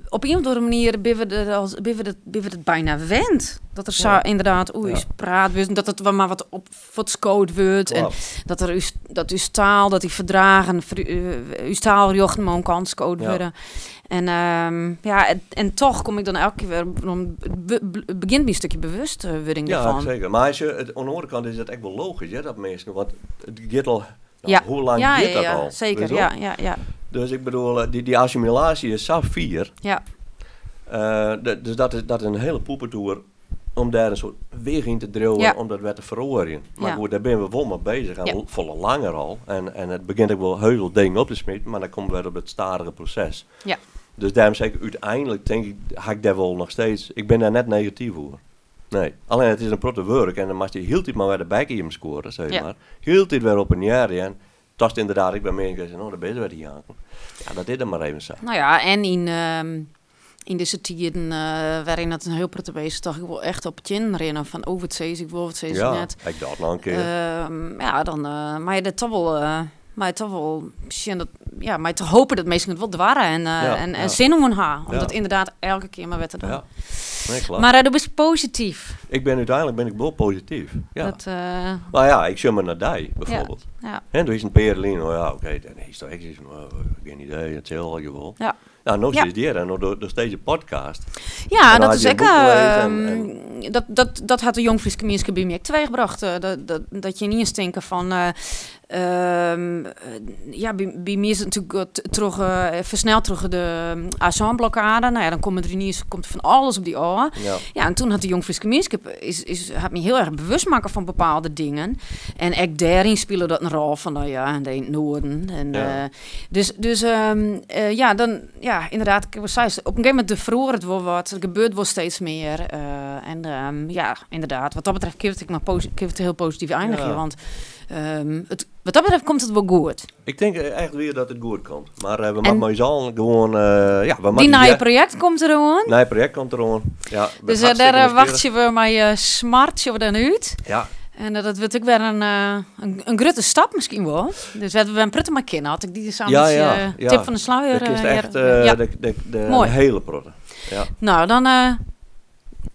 B: Op ien of oare manier binne we der al, binne we dat, binne we dat byna wend. Dat der sa ynderdaad oer ús praat wurdt en dat it wat mar wat op fuortskood wurdt. En dat der ús, dat ús taal, dat dy ferdragen, ús taalrjochten mar oan kant skood wurde. En ja, en toch kom ik dan elke kear wer om, it begjint by in stukje bewustwurding
A: Ja,
B: derfan.
A: zeker. Maar als je het, oan de oare kant is dat ek wol logysk, hè, dat minsken, want it giet al, nou, hoe lang giet dat al? Weet je wel? Dus ik bedoel, dy assimilaasje is sa fier. Dus dat is in hiele poepetoer om dêr in soart weach yn te driuwen om dat wer te feroarjen. Mar goed, dêr binne we wol mei beuzich en folle langer al. En it begjint ek wol heus wol dingen op te smiten, mar dan komt wer op it stadige proses. Dus dêrom sis ik, úteinlik tink ik, ha ik dêr wol noch steeds, ik bin dêr net negatyf oer. Nee. Allinne it is in protte wurk en dan moatst dy hieltyd mar wer de bek iepen skuorre, sis mar. Hieltyd wer oppenearje en datst ynderdaad ek by minsken sizze, no, dêr binne se wer te janken. Ja, dat is dan mar even sa.
B: No ja, en yn dizze tiden wêryn dat in hiel protte minsken toch wol echt op teannen rinne fan, oh, wat sis ik wol, wat sis ik net.
A: Ja, ek dat noch in kear.
B: Ja, dan mei je dat toch wol, mei je toch wol sjen dat, ja, mei te hopen dat minsken it wol doarre en sin oan ha. Om dat ynderdaad elke kear mar wer te dwaan.
A: Ja. Nee, kloppet.
B: Mar do bist posityf.
A: Ik bin úteinlik bin ik wol posityf, ja.
B: Dat,
A: Mar ja, ik sjoch mar nei dy, bijvoorbeeld. Hè, doe is in pear lyn, oh ja, oké, dan is toch ek zoiets van, oh, gjin idee, it sil allegear wol. Ja, no sitst hjir en no dochst dizze podcast.
B: Ja,
A: En dan
B: dat
A: had
B: is
A: je
B: ek,
A: een boek lezen en
B: dat hat de Jongfryske Mienskip by my ek teweechbrocht. Dat je yniens tinke fan, ja, by my is it natuerlik wat troch fersneld troch de Auchan-blokkade. No ja, dan komme der yniens, komt fan alles op dy ôf. Ja, en toen hat de Jongfryske Mienskip is, hat my hiel erch bewust makke fan bepaalde dingen. En ek dêryn spile dat in rol fan, no ja, en de Noarden. En, dus, ja, dan, ja, ynderdaad, ik sei, op in gegeven momint der feroaret wol wat, der gebeurt wol steeds mear. En, ja, ynderdaad, wat dat betreft kin it ek mar kin it hiel posityf einigje, want wat dat betreft komt it wol goed.
A: Ik tink echt wier dat it goed komt. Mar we
B: En
A: moatte mei ús allen gewoan, ja, we
B: Dyn
A: moatte
B: nije
A: hear-
B: projekt komt deroan.
A: Nije projekt komt deroan. Ja, we
B: Dus,
A: hartstikke
B: dêr
A: nieuwsgierig.
B: wachtsje we mei smart, sjogge we dan út. En dat wurdt ek wer in grutte stap miskien wol. Dus wêr't we in protte mei kinne, as ik dy sa'n bytsje, tip fan de sluier,
A: Dat is echt,
B: hear.
A: de
B: Moai.
A: hele protte. Ja.
B: Nou, dan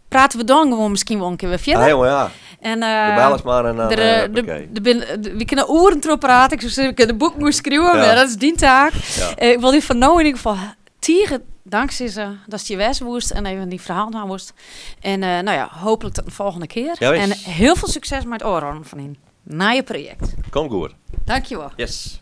B: prate we dan gewoan miskien wol in kear wer fierder.
A: Ja, jonge, ja.
B: En,
A: De bel is mar en dan, hoppakee.
B: we kinne oeren troch prate. Ik soe sizze, we kinne boeken oer skriuwe, mar dat is dyn taak. Ik wol dy foar no yn ieder gefal tige dank sizze datst hjir wêze woest en even dyn ferhaal dwaan woest. En hooplik tot de folgjende kear.
A: Ja, wis.
B: En hiel folle sukses mei it ôfrûnen fan dyn nije projekt.
A: Komt goed.
B: Dankjewol.
A: Yes.